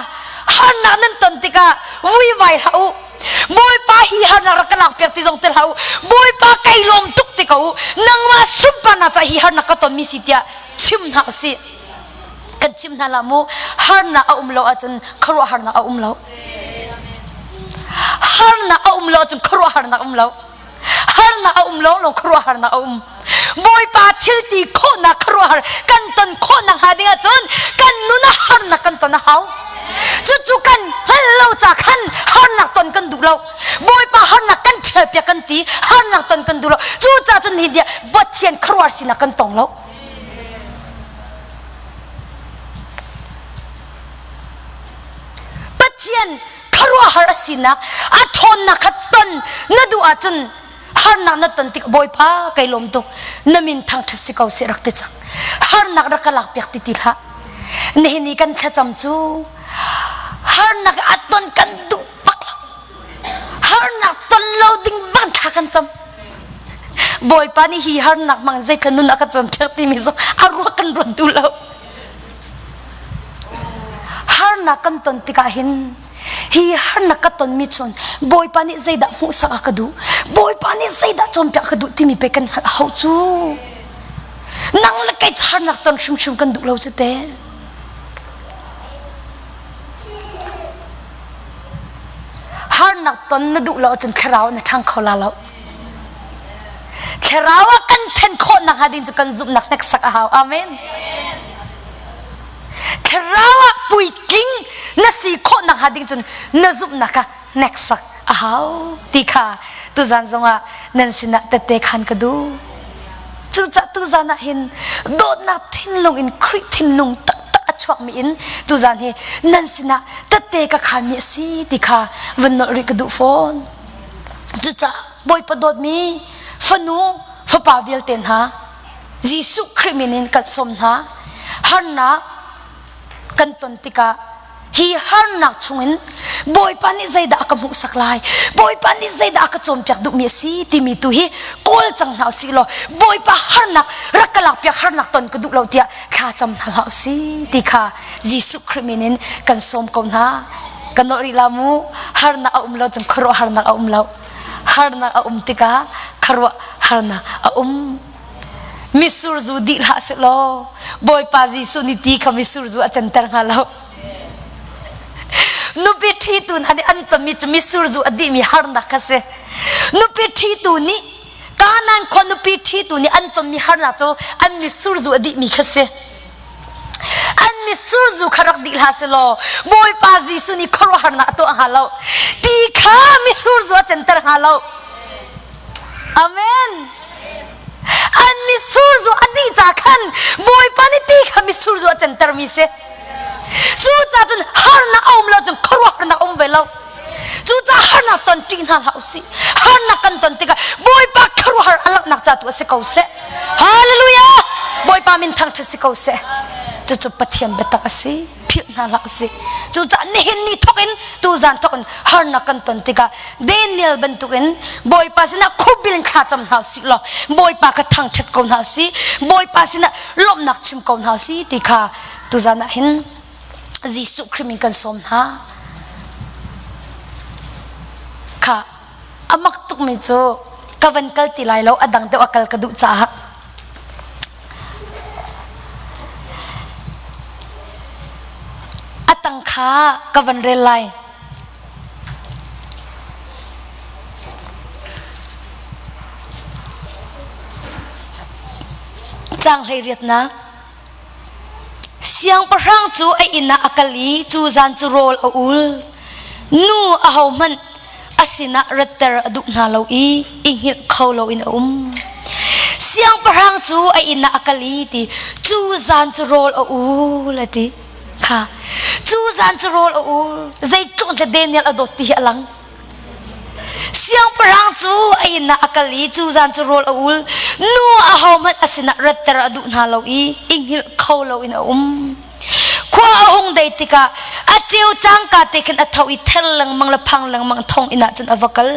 Harnak nan ton tikah vuivai hlah u. Bawipa hi harnak rak ka lak piak ti zong ti hlah u. Bawipa kai lawm tuk ti ko u. Nangmah sunparnak ca hi harnak ka tonmi si tiah chim hna usih. Kan chim hna la mu. Harnak a um lo ahcun khuaruahharnak a um lo. Harnak a um lo ahcun khuaruahharnak a um lo. Harnak a um lo lawng khuaruahharnak a um. Bawipa thil ti khawhnak khuaruahhar kan ton khawhnak hnga ding ahcun kan nun ah harnak kan ton a hau. Cucu kan hngalh lo ca khan harnak ton kan duh lo. Bawipa harnak kan ṭhialpiak kan ti, harnak ton kan duh lo. Cucaah cun hi dia Pathian khuaruahhar sinak kan tong lo. Pathian khuaruahhar a sinak a ṭhawnnak kha ton na duh ahcun harnak na ton tik Bawipa kai lawm tuk na min thangṭhat si ko seh rak ti cang harnak rak ka lakpiak ti ti hlah nihin i kan thlacam cu harnak a ton kan duh bak lo harnak ton lo ding bang thla kan cam Bawipa nih hi harnak hmang zeitluk nun a ka cawnpiak timi zong a ruak kan ruat duh lo Harnak kan ton tikah hin hi harnak ka tonmi chun Bawipa nih zeidah hmuhsak a ka duh Bawipa nih zeidah cawnpiak a ka duh timi pe kan hngalh a hau cu nang le kei cu harnak ton hrimhrim kan duh lo cu te harnak ton na duh lo ahcun thlarau na ṭhang kho la lo Thlarau ah kan ṭhen khawh nakhnga ding cu kan zumhnak hneksak a hau. Amen. Thlarau ah puitling na si khawh nakhnga ding cun na zumhnak kha hneksak a hau ti kha tuzan zongah nan sinah tette khan ka duh. Cucaah tuzan ah hin dawtnak thinlung in Khrih thinlung taktak a chuakmi in tuzan hi nan sinah tette ka khanmi a si ti kha van nolh rih ka duh fawn. Cucaah Bawipa dawtmi fanu fapa vialte hna Jesuh Khrih min in kan sawm hna. Harnak kan ton tikah hi harnak chungin Bawipa nih zeidah a ka hmuhsak lai Bawipa nih zeidah a ka cawnpiak duhmi a si timi tu hi kawl cang hna usih law Bawipa harnak rak ka lakpiak harnak ton ka duh lo tiah thla cam hna hlah usih ti kha Jesuh Khrih min in kan sawm ko hna. Ka nawh rih la mu harnak a um lo cun khuaruah harnak a um lo harnak a um tikah khuaruah harnak a um misur zu dih hlah seh law Bawipa Jesuh nih ti kha misur zu a canter hnga lo nupi ṭhitu hna nih an tonmi cu misur zu a dihmi harnak kha si nupi ṭhitu nih Kanaan khua nupi ṭhitu nih an tonmi harnak cu an misur zu a dihmi kha si An mitsur zu kha rak dih hlah selaw Bawipa Jesuh nih khuaruahharnak a tuah hnga lo. Ti kha mitsur zu a center hnga lo. Amen. An mitsur zu a dih ca khan Bawipa nih ti kha mitsur zu a cantermi si. Cucaah cun harnak a um lo cun khuaruahharnak a um ve lo. Cucaah harnak ton ṭih hna hlah usih. Harnak kan ton tikah Bawipa khuaruahhar a langhnak ca tu a si ko seh. Hallelujah! Bawipa min thangṭhat si ko seh. Cucu Pathian biatak a si. Philh hna hlah usih. Cucaah nihin ni thawk in tuzan thawk in harnak kan ton tikah Daniel bantukin Bawipa sinah khubil in thla cam hna usih law Bawipa kha thangṭhat ko hna usih. Bawipa sinah lawmhnak chim ko hna usih ti kha tuzan ah hin Jesuh Khrih min kan sawm hna. A mak tukmi cu ka van kal ti lai lo, a dang deuh a kal ka duh caah. A tang kha ka van rel lai. Caang hleiriatnak Siangpahrang cu a inn ah a kal i cu zan cu rawl a ul. Nu ahohmanh a sinah ratter a duh hna lo i i hngilh kho loin a um. Siangpahrang cu a inn ah a kal i ti cu zan cu rawl a ul a ti. Kha cu zan cu rawl a ul. Zeitluk in Daniel a dawt ti hi a lang. Siangpahrang cu a inn ah a kal i cu zan cu rawl a ul. Nu ahohmanh a sinah ratter a duh hna lo i i hngilh kho loin a um. Khua a hung dei tikah a ceu cangka te khin a tho i ther lengmang le phang lengmang thong inn ah cun a va kal.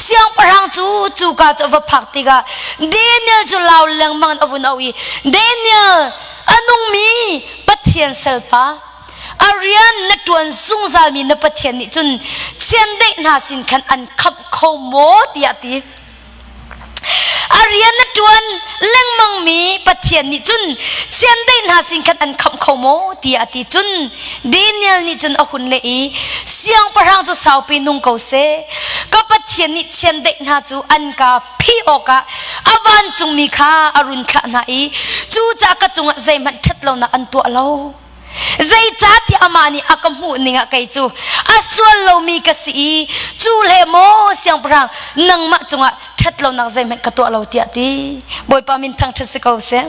Siangpahrang cu cuka cu a va phak tikah Daniel cu lau lengmang in a vun auh i Daniel, a nungmi Pathian salpa, a rian na ṭuan zungzalmi na Pathian nih cun chiandeih hna sin khan an khamh kho maw tiah a ti. A rian na ṭuan lengmangmi Pathian nih cun chiandeih hna sin khan an khamh kho maw tiah a ti. Cun Daniel nih cun a hun leh i siangpahrang cu saupi nung ko seh. Ka Pathian nih chiandeih hna cu an ka phih awkah a vancungmi kha a run thlah hna i cucaah ka cungah zeihmanh ṭhatlonak an tuah lo. Zeicahtiah amah nih a ka hmuh ning ah kei cu a sual lomi ka si i cu hle maw siangpahrang nangmah cungah ṭhat lonak zeihmanh ka tuah lo tiah ti. Bawipa min thangṭhat si ko seh.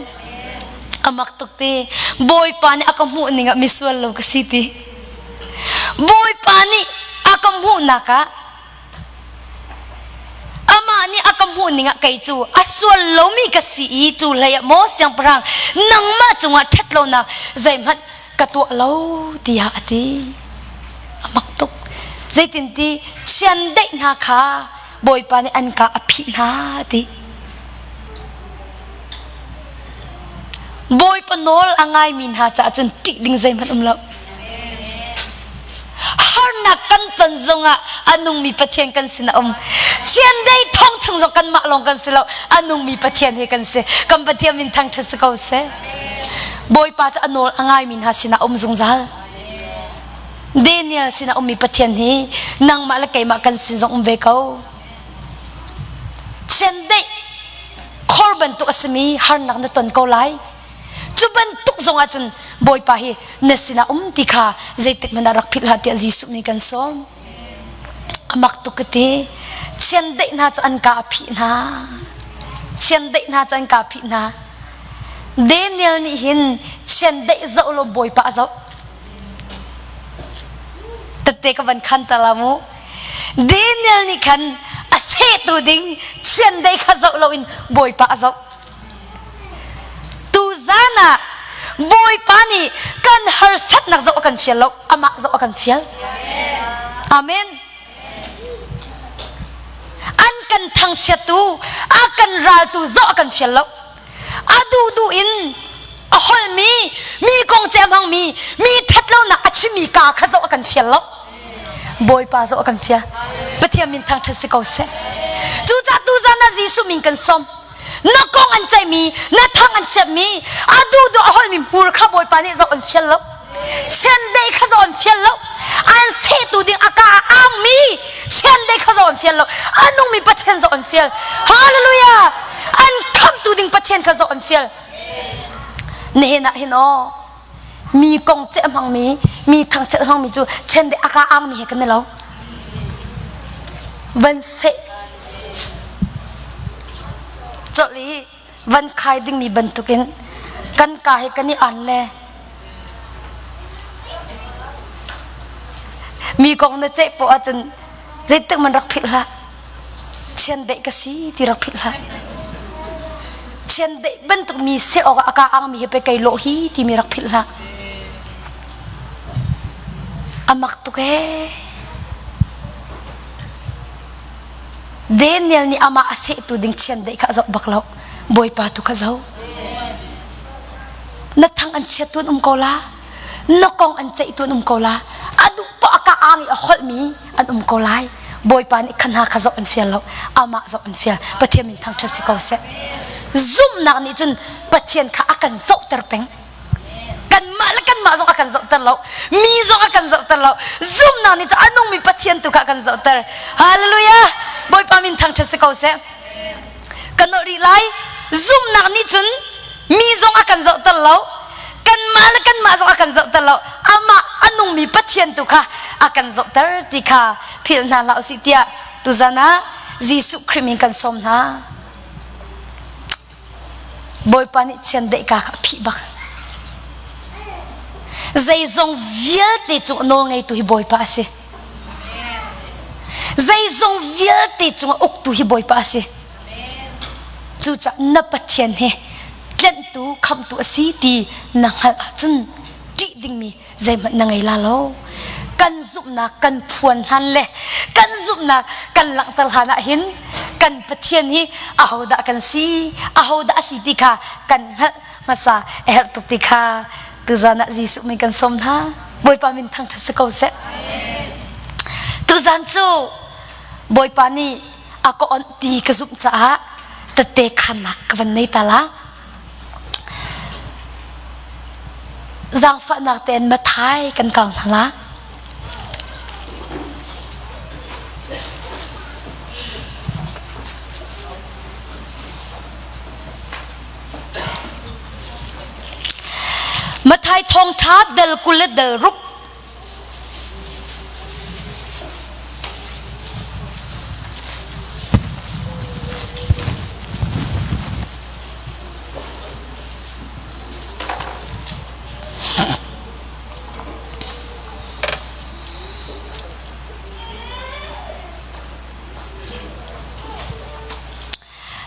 A mak tuk ti. Bawipa nih a ka hmuh ning ah misual lo ka si ti. Bawipa nih a ka hmuhnak ah Amah nih a ka hmuh ning ah kei cu a sual lomi ka si i cu hlei ah maw siangpahrang nangmah cungah ṭhat lonak zeihmanh ka tuah lo tiah a ti. A mak tuk. Zeitinti chiandeih hna kha Bawipa nih an ka a phih hna a ti. Bawipa nawl a ngaimi hna caah cun ṭih ding zeihmanh um lo. Harnak kan ton zongah a nungmi Pathian kan sin a um. Chiandeih thong chung zong kanmah lawng kan si lo, a nungmi Pathian he kan si. Kan Pathian min thangṭhat si ko seh. Bawipa cu a nawl a ngaimi hna sinah um zungzal. Daniel sinah ummi Pathian hi nangmah le keimah kan sin zong um ve ko. Chiandeih khor bantuk a simi harnak na ton ko lai. Cu bantuk zong ahcun Bawipa hi na sinah um ti kha zeitik hmanh ah rak philh hlah tiah Jesuh nih kan sawm. A mak tuk ka ti. Chiandeih hna cu an ka a phih hna. Chiandeih hna cu an ka phih hna. Daniel nih hin chiandeih zoh lo Bawipa a zoh. Tette ka van khan ta la mu. Daniel nih khan a sehtu ding chiandeih kha zoh loin Bawipa a zoh. Tuzan ah Bawipa nih kan harsatnak zoh a kan fial lo, amah zoh a kan fial. Amen. An kan thangchiattu, a kan raltu zoh a kan fial lo. A duhduh in a holhmi, mi kong ce a hmangmi, mi ṭhatlonak a chimmi ka kha zoh a kan fial lo. Bawipa zoh a kan fial. Pathian min thangṭhat si ko seh. Cucaah tuzan ah Jesuh min kan sawm. Na kong an ceihmi, na thang an chiatmi, a duhduh a holhmi hmur kha Bawipa nih zoh an fial lo. Chiandeih kha zoh an fial lo. An sehtu ding a ka a angmi chiandeih kha zoh an fial lo. A nungmi Pathian zoh an fial. Hallelujah! An khamtu ding Pathian kha zoh an fial. Nihin ah hin aw mi kong ceh hmangmi mi thangchiat hmangmi cu chiandeih a ka angmi he kan i lo. Van seh colh i van khai dingmi bantukin kan ka he kan i an le mi kong na ceih poah ahcun zeitik man rak philh hlah chiandeih ka si ti rak philh hlah chiandeih bantuk mi seh awk ah a ka angmi he pe kei lawh hi timi rak philh hlah a mak tuk ee Daniel nih amah a sehtu ding chiandeih kha a zoh bak lo. Bawipa tu kha zoh. Na thang an chiat tu an um ko la. Na kong an ceih tu an um ko la. A duh poah a ka ang i a holhmi an um ko lai. Bawipa nih kha hna kha zoh an fial lo, amah zoh an fial. Pathian min thangṭhat si ko seh. Zumhnak nih cun Pathian kha a kan zohter peng. Kanmah le kanmah zong a kan zohter lo, mi zong a kan zohter lo. Zumhnak nih cun a nungmi Pathian tu kha a kan zohter. Hallelujah! Bawipa min thangṭhat si ko seh. Ka nolh rih lai. Zumhnak nih cun mi zong a kan zohter lo kanmah le kanmah zong a kan zohter lo amah a nungmi Pathian tu kha a kan zohter ti kha philh hna hlah usih tiah tuzan ah Jesuh Khrih min kan sawm hna Bawipa nih chiandeih ka kha a phih bak zeizong vialte cung nawl ngeitu hi Bawipa a si zeizong vialte cungah uktu hi Bawipa a si Cucaah na Pathian hi tlenhtu, khamhtu a si ti na hngalh ahcun ṭih dingmi zeihmanh na ngei la lo. Kan zumhnak kan phuan hlan le kan zumhnak kan langhter hlan ah hin kan Pathian hi ahodah kan si, ahodah a si ti kha kan hngalh hmasa a herh tuk ti kha tuzan ah Jesuh min kan sawm hna. Bawipa min thangṭhat si ko seh. Tuzan cu Bawipa nih a ka onh ti ka zumh caah tette khannak ka van nei ta la. Zaangfahnak tein Mathai kan kau hna la. Mathai thawngṭha dal 20 le dal ruk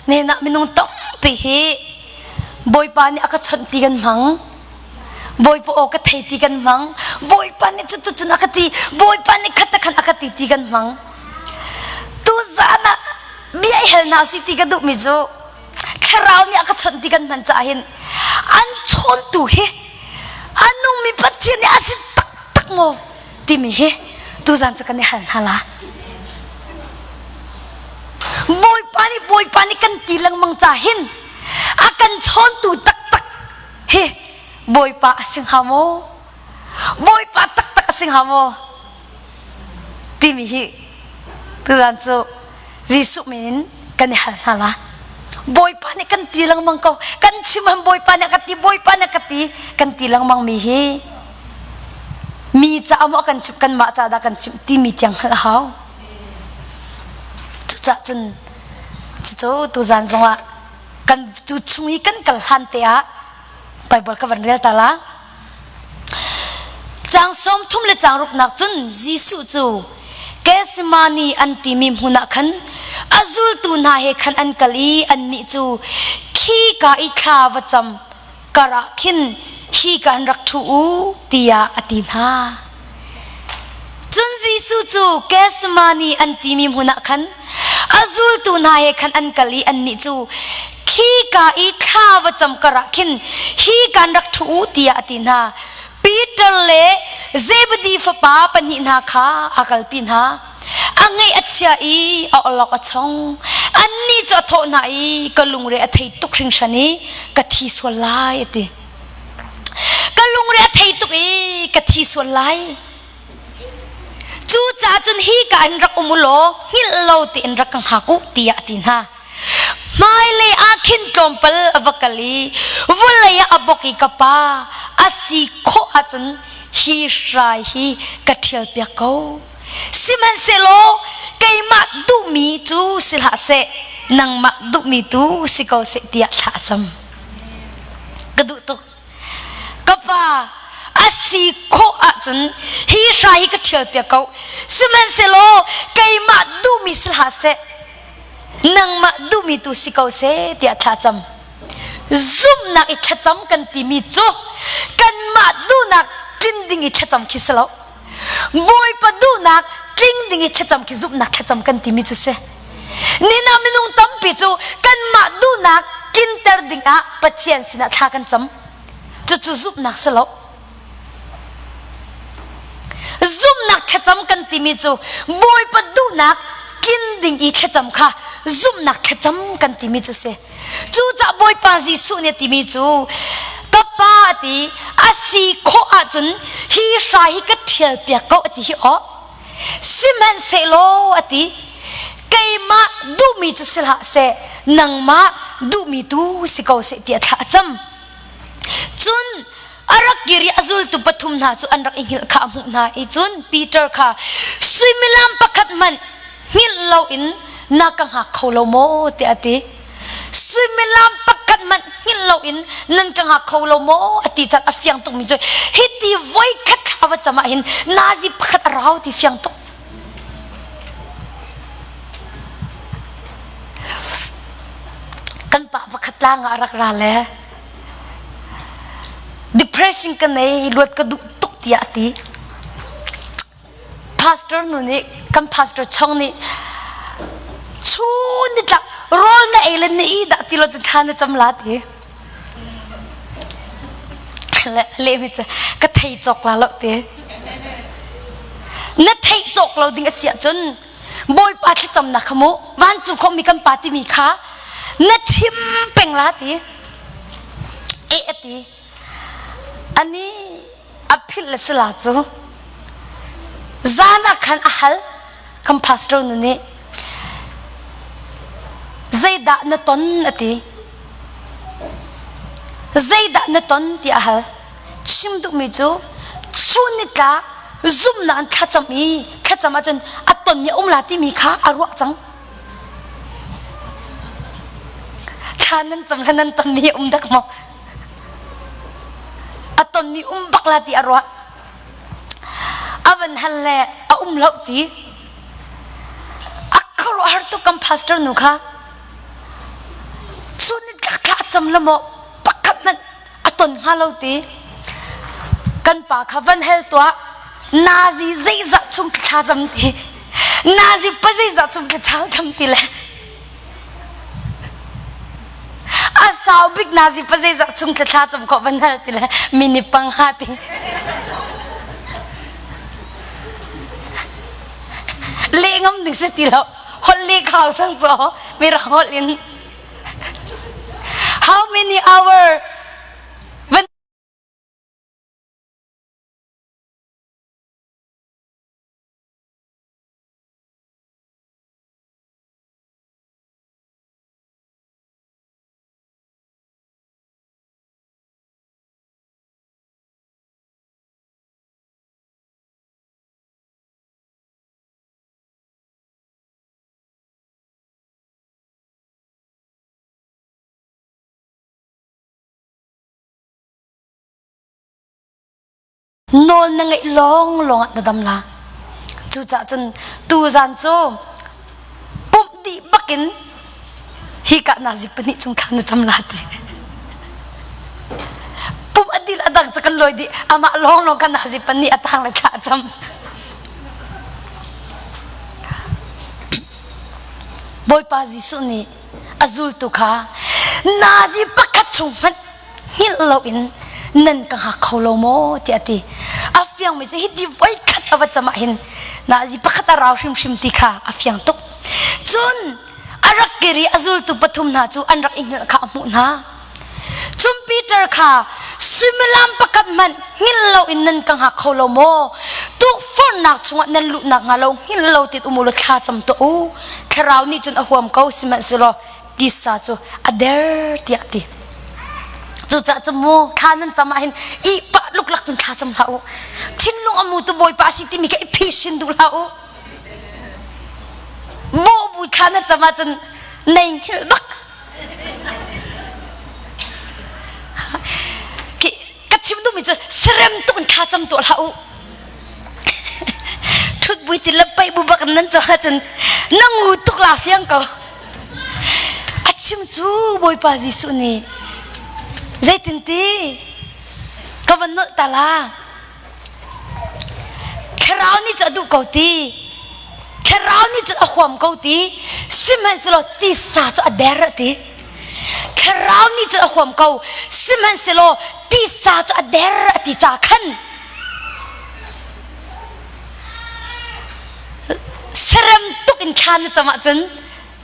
Nena minung tampi hi Bawipa nih a ka chawnh ti kan hmang. Bawipa aw ka thei ti kan hmang. Bawipa nih cutucun a ka ti. Bawipa nih khat khan a ka ti ti kan hmang. Tuzan ah bia i hal hna si ti ka duhmi cu thlarau nih a ka chawnh ti kan hman caah hin an chawntu hi a nungmi Pathian nih a si taktak maw timi hi tuzan cu kan i hal hna la. Bawipa nih Bawipa nih kan ti lengmang ca hin a kan chawntu taktak Hi Bawipa a si hnga maw? Bawipa taktak a si hnga maw? Timi hi tuzan cu Jesuh min in kan i hal hna la. Bawipa nih kan ti lengmang ko. Kan chim han Bawipa nih a ka ti, Bawipa nih a ka ti, kan ti lengmang mi hi mi caah maw kan chimh, kanmah caah dah kan chimh timi tiang hngalh a hau. Cucaah cun cucu tuzan zongah kan cu chung i kan kal hlan te ah Bible ka van rel ta la. Caang 30 le caang ruknak cun Jesuh cu Gethsemane an timi hmun ah khan a zultu hna he khan an kal i annih cu khika i thla va cam kar ah khin hi ka an rak ṭhu u tiah a ti hna. Cun Jesuh cu Gethsemane an timi hmun ah khan a zultu hna he khan an kal i annih cu khika i thla va cam kar ah khin hi kan rak ṭhu u tiah a ti hna. Peter le Zebedi fapa pahnih hna kha a kalpi hna. A ngaih a chia i a awlok a chong. Annih cu a thawh hna i ka lungre a thei tuk hringhran i ka thi sual lai a ti. Ka lungre a thei tuk i ka thi sual lai. Cucaah cun hi ka in rak um u law hngilh lo tein rak ka hngak u tiah a ti hna. Hmailei ah khin tlawmpal a va kal i vawlei ah a bok i ka pa a si khawh ahcun hi hrai hi ka ṭhialpiak ko. Sihmanhsehlaw keimah duhmi cu si hlah seh, nangmah duhmi tu si ko seh tiah thla a cam. Ka duh tuk. Ka pa, a si khawh ahcun hi hrai hi ka ṭhialpiak ko. Sihmanhsehlaw keimah duhmi si hlah seh, nangmah duhmi tu si ko seh tiah thla cam. Zumhnak i thlacam kan timi cu kanmah duhnak tlin ding i thlacam khi si lo. Bawipa duhnak tling ding i thlacam khi zumhnak thlacam kan timi cu si. Nina minung tampi cu kanmah duhnak tlinter ding ah Pathian sinah thla kan cam. Cucu zumhnak si lo. Zumhnak thlacam kan timi cu Bawipa duhnak kin ding i thlacam kha zumhnak thlacam kan timi cu si. Cucah Bawipa Jesuh nih a timi cu ka pa a ti a si khawh ahcun hi hrai hi ka ṭhial piak ko a ti hi aw. Sihmanhsehlaw a ti keimah duhmi cu si hlah seh nangmah duhmi tu si ko seh tiah thla a cam. Cun a rak kir i a zultu pathum hna cu an rak i hngilh kha a hmuh hna i cun Peter kha suimilam pakhat hmanh hngilh loin na ka hngak kho lo maw tiah a ti. Suimilam pakhat hmanh hngilh loin nan ka hngak kho lo maw a ti caan a fiang tukmi cu hiti voikhat a va cam ah hin nazi pakhat a rau ti fiang tuk. Kan pa pakhat tlang ah a rak ra le depression ka nei luat ka duh tuk tiah a ti. Pastor nu nih kan pastor chong nih chun nitlak rawl na ei le na i dah ti lo cu thla na cam la ti. Le le mi cu ka thei cawk la lo ti. Na theih cawk lo ding a si ahcun Bawipa thlacamnak kha mu vancung khomi kan pa timi kha na chim peng la ti. E a ti. Ani a philh le sila cu zan ah khan a hal kan pastor nu nih zeidah na ton a ti zeidah na ton ti a hal chim duhmi cu chun nitlak zumhnak in thlacam i thlacam ahcun a tonmi a um la timi kha a ruah cang thla nan cam le nan tonmi a um dak maw a tonmi um bak la ti a ruah a van hal le a um lo ti a khuaruahhar tuk kan pastor nu kha cu ni tlak thla a cam la maw pakhat hmanh a ton hnga lo ti kan pa kha van hel tuah nazi zeizah chung thla cam ti nazi pa zeizah chung thla cam ti le A sau bik nazi pa zeizah chung thla cam khawh van hal ti le mini pang ha ti. Le ngam ding se ti lo. Holh le khau sang cho mirang holh in. How many hour van Nawl na ngeih lawnglawng ah na dam la. Cucaah cun tuzan cu pumh dih bakin hi ka nazi pahnih chung thla na cam la ti. Pumh a dil a dang cu kan lawi dih amah lawnglawng ka nazi pahnih a tang le thla a cam. Bawipa Jesuh nih a zultu kha nazi pakhat chung hmanh hngilh loin nan ka hngak kho lo maw tiah a ti a fiangmi cu hiti voikhat a va cam ah hin nazi pakhat a rau hrimhrim ti kha a fiang tuk cun a rak kir i a zultu pathum hna cu an rak i hngilh kha a hmuh hna cun Peter kha suimilam pakhat hmanh hngilh loin nan ka hngak kho lo maw tukforhnak chungah nan luhnak hnga lo hngilh lo tit um u law thla cam tuah u thlarau nih cun a huam ko sihmanhsehlaw tisa cu a der tiah a ti cucaah cu mu thla nan cam ah hin ih pah luklak cun thla cam hlah u thinlung a mu tu bawipa a si timi kha i phisin duh hlah u bawh bu thla na cam ahcun nei hngilh bak ka chim duhmi cu serem tuk in thla cam tuah hlah u ṭhut bui ti le paih bu bak in nan cawh ahcun na ngu tuk la fiang ko a chim cu Bawipa Jesuh nih zeitinti ka van nolh ta la thlarau nih cu a duh ko ti thlarau nih cun a huam ko ti sihmanhsehlaw tisa cu a der a ti Thlarau nih cun a huam ko, sihmanhsehlaw tisa cu a der a ti ca khan. Serem tuk in thla na cam ahcun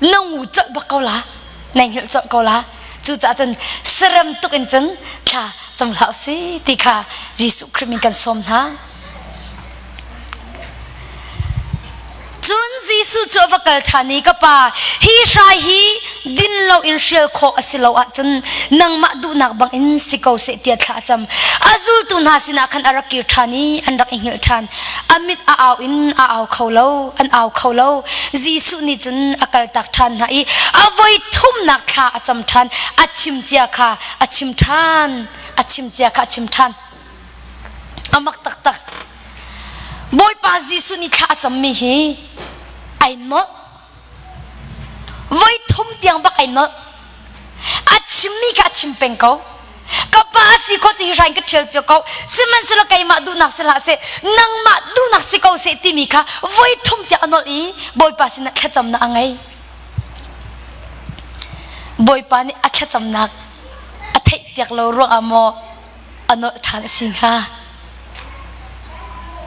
na ngu colh bak ko la. Na hngilh colh ko la. Cucaah cun serem tuk in cun thla cam hlah usih ti kha Jesuh Khrih min kan sawm hna. Cun Jesuh cu a va kal ṭhan i ka pa, hi hrai hi din loin hrial khawh a si lo ahcun nangmah duhnak bangin si ko seh tiah thla a cam. A zultu hna sinah khan a rak kir ṭhan i an rak i hngilh ṭhan. A mit a au in a au kho lo, an au kho lo. Jesuh nih cun a kaltak ṭhan hna i a voi thumnak thla a cam ṭhan. A chim cia kha a chim ṭhan, a chim cia kha a chim ṭhan. A mak taktak. Bawipa Jesuh nih thla a cammi hi ai nolh. Voi thum tiang bak ai nolh. A chimmi kha a chim peng ko. Ka pa si kho cu hi hrain ka ṭhial piak ko. Sihmanhsehlaw keimah duhnak si hlah seh, nangmah duhnak si ko seh timi kha voi thum tiang a nolh i Bawipa sinah thlacamnak a ngei. Bawipa nih a thlacamnak a theihpiak lo ruangah maw a nolh ṭhan a si hnga?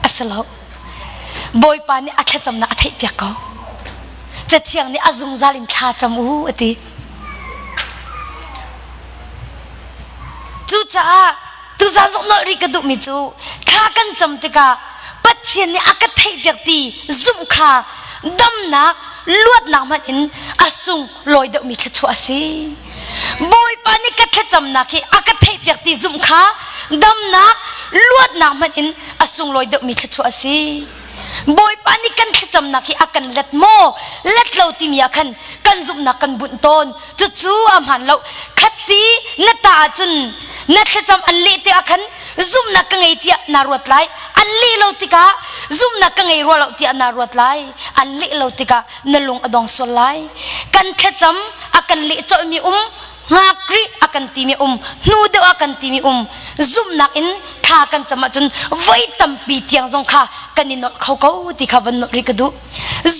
A si lo. Bawipa nih a thlacamnak a theihpiak ko. Cathiang nih a zungzal in thla cam u a ti. Cucaah tuzan zong nolh rih ka duhmi cu thla kan cam tikah Pathian nih a ka theihpiak ti zumh kha damnak luatnak hmanh in a sung lawi deuhmi thluachuah a si. Bawipa nih ka thlacamnak hi a ka theihpiak ti zumh kha damnak luatnak hmanh in a sunglawi deuhmi thluachuah a si. Bawipa nih kan thlacamnak hi a kan let maw let lo timi ah khan kan zumhnak kan bunh tawn cucu a hmaan lo khatti na ta ahcun na thlacam an leh te ah khan zumhnak ka ngei tiah naa ruat lai an leh lo tikah zumhnak ka ngei rua lo tiah naa ruat lai an leh lo tikah na lung a dong sual lai kan thlacam a kan leh colhmi um ngak rih a kan timi um hnu deuh a kan timi um zumhnak in thla kan cam ahcun voi tampi tiang zong kha kan i nolh kho ko ti kha van nolh rih ka duh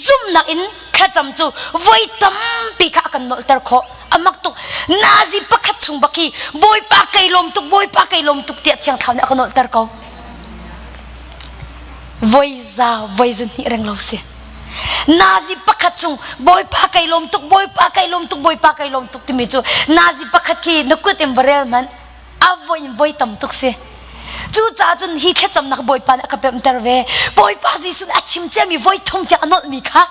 zumhnak in thlacam cu voi tampi kha a kan nolhter khawh a mak tuk nazi pakhat chung bak hi bawipa kei lawm tuk bawipa kei lawm tuk tiah thiang thlarau nih a ka nolhter ko voi za voi za hnih reng lo si Nazi pakhat chung Bawipa kai lawm tuk Bawipa kai lawm tuk Bawipa kai lawm tuk timi cu nazi pakhat khi na kut in va rel hmanh a voi in voi tam tuk si. Cucaah cun hi thlacamnak Bawipa nih a ka pemhter ve. Bawipa Jesuh nih a chim ciami voi thum tiang a nolhmi kha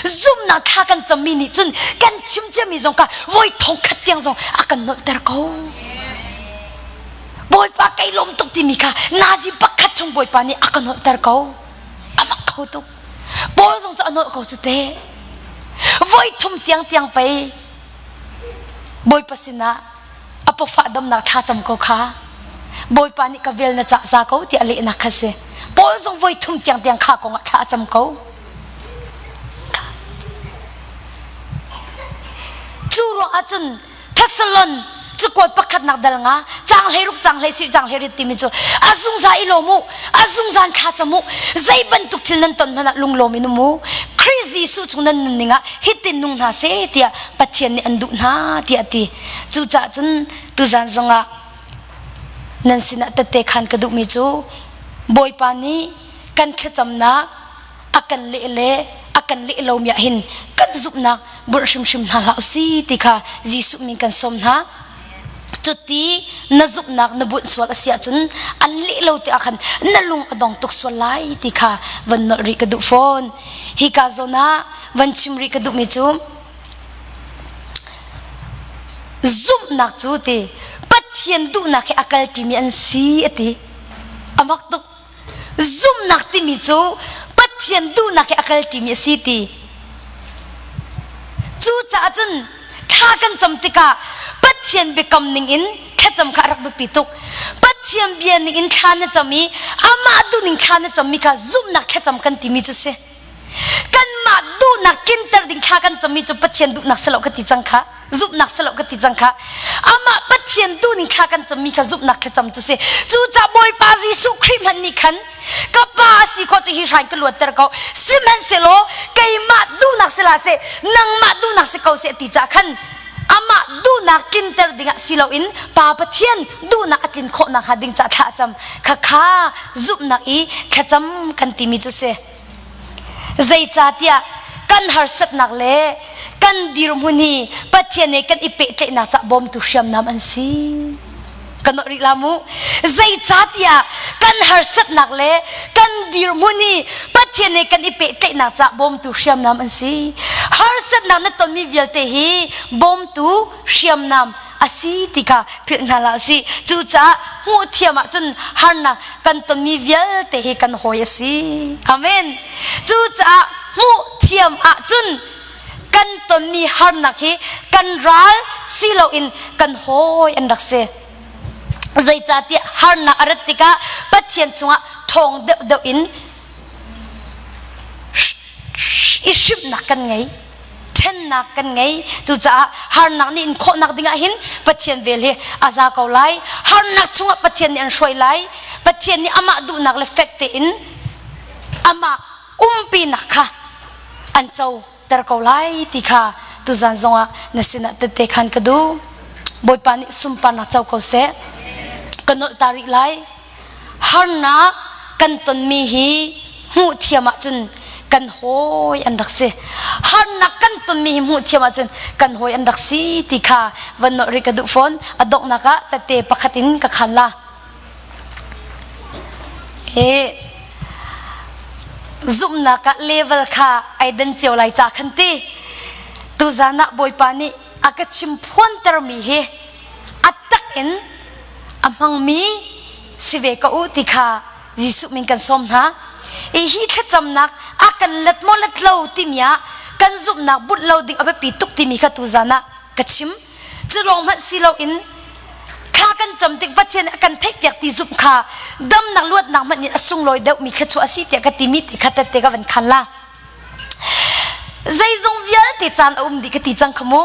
zumhnak thla kan cammi nih cun kan chim ciami zong kha voi thong khat tiang zong a kan nolhter ko. Bawipa kai lawm tuk timi kha nazi pakhat chung Bawipa nih a ka nolhter ko. A mak kho tuk. Paul zong cu a nolh ko cu te. Voi thum tiang tiang pei Bawipa sinah a pawfah damnak thla cam ko kha. Bawipa nih ka vel na cah za ko tiah lehnak kha si. Paul zong voi thum tiang tiang kha kong ah thla a cam ko. Cu ruang ah cun Thessalon cakuat pakhatnak dal nga cang 16 cang 17 cang 18 timi cu a zungzal i lawm u a zungzal thla cam u zei bantuk thil nan ton hmanh ah lunglawm in um u Khrih Jesuh chung nan nunning ah hitin nung hna seh tiah Pathian nih an duh hna tiah a ti cucaah cun tuzan zongah nan sinah tette khan ka duhmi cu Bawipa nih kan thlacamnak a kan leh le a kan leh lomi ah hin kan zumhnak burh hrimhrim hna hlah usih ti kha Jesuh min kan sawm hna. Cuti na zumhnak na bunh sual a si ahcun an leh lo te ah khan na lung a dong tuk sual lai ti kha van nolh rih ka duh fawn. Hika zawn ah van chim rih ka duhmi cu zumhnak cu ti Pathian duhnak he a kalṭimi an si a ti. A mak tuk. Zumhnak timi cu Pathian duhnak he a kalṭimi a si ti. Cucaah cun thla kan cam tikah Pathian biakam ningin thlacam kha a rak biapi tuk. Pathian bia ningin thla na cam i amah duhning thla na cammi kha zumhnak thlacam kan timi cu si. Kanmah duhnak kinter ding thla kan cammi cu Pathian duhnak si lo ka ti cang kha. Zumhnak si lo ka ti cang kha. Amah Pathian duhning thla kan cammi kha zumhnak thlacam cu si. Cucaah Bawipa Jesuh Khrih hmanh nih khan ka pa a si khawh cu hi hrain ka luatter ko. Sihmanhsehlaw keimah duhnak si hlah seh, nangmah duhnak si ko seh ti caah khan amah duhnak tlinter dingah si loin Pa Pathian duhnak a tlin khawh nakhnga ding caah thla a cam. Khakha zumhnak i thlacam kan timi cu si. Zeicahtiah kan harsatnak le kan dirhmun hi Pathian he kan i pehtlaihnak cah bawmtu hriamnam an si. Kan nolh rih la mu. Zeicahtiah kan harsatnak le kan dirhmun hi Pathian he kan i pehtlaihnak cah bawmtu hriamnam an si. Harsatnak na tonmi vialte hi bawmtu hriamnam a si ti kha philh hna hlah usih. Cucaah hmuh thiam ahcun harnak kan tonmi vialte hi kan hawi a si. Amen. Cucaah hmuh thiam ahcun kan tonmi harnak hi kan ral si loin kan hawi an rak si. Zeicahtiah harnak a rat tikah Pathian chungah ṭhawng deuhdeuh in i hrimhnak kan ngei. ṭhennak kan ngei. Cucaah harnak nih in khawhnak dingah hin Pathian vel hi a za ko lai. Harnak chungah Pathian nih an hruai lai. Pathian nih amah duhnak le fek tein amah umpinak kha an co ter ko lai ti kha tuzan zongah na sinah tette khan ka duh. Bawipa nih sunparnak co ko seh. Ka nolh ta rih lai. Harnak kan tonmi hi hmuh thiam ahcun kan hawi an rak si. Harnak kan tonmi hi hmuh thiam ahcun kan hawi an rak si ti kha van nolh rih ka duh fawn. A donghnak ah tette pakhat in ka khan la. E, zumhnak ah level kha ai dan cio lai ca khan ti. Tuzan ah Bawipa nih a ka chim phuantermi hi a tak in a hmangmi si ve ko u ti kha Jesuh min kan sawm hna. I hi thlacamnak a kan let maw let lo timi ah kan zumhnak bunh lo ding a biapi tuk timi kha tuzan ah ka chim. Cu lawng hmanh si loin thla kan cam tik Pathian nih a kan theihpiak ti zumh kha damnak luatnak hmanh in a sunglawi deuhmi thluachuah a si tiah ka timi ti kha tette ka van khan la. Zeizong vialte caan a um dih ka ti cang kha mu.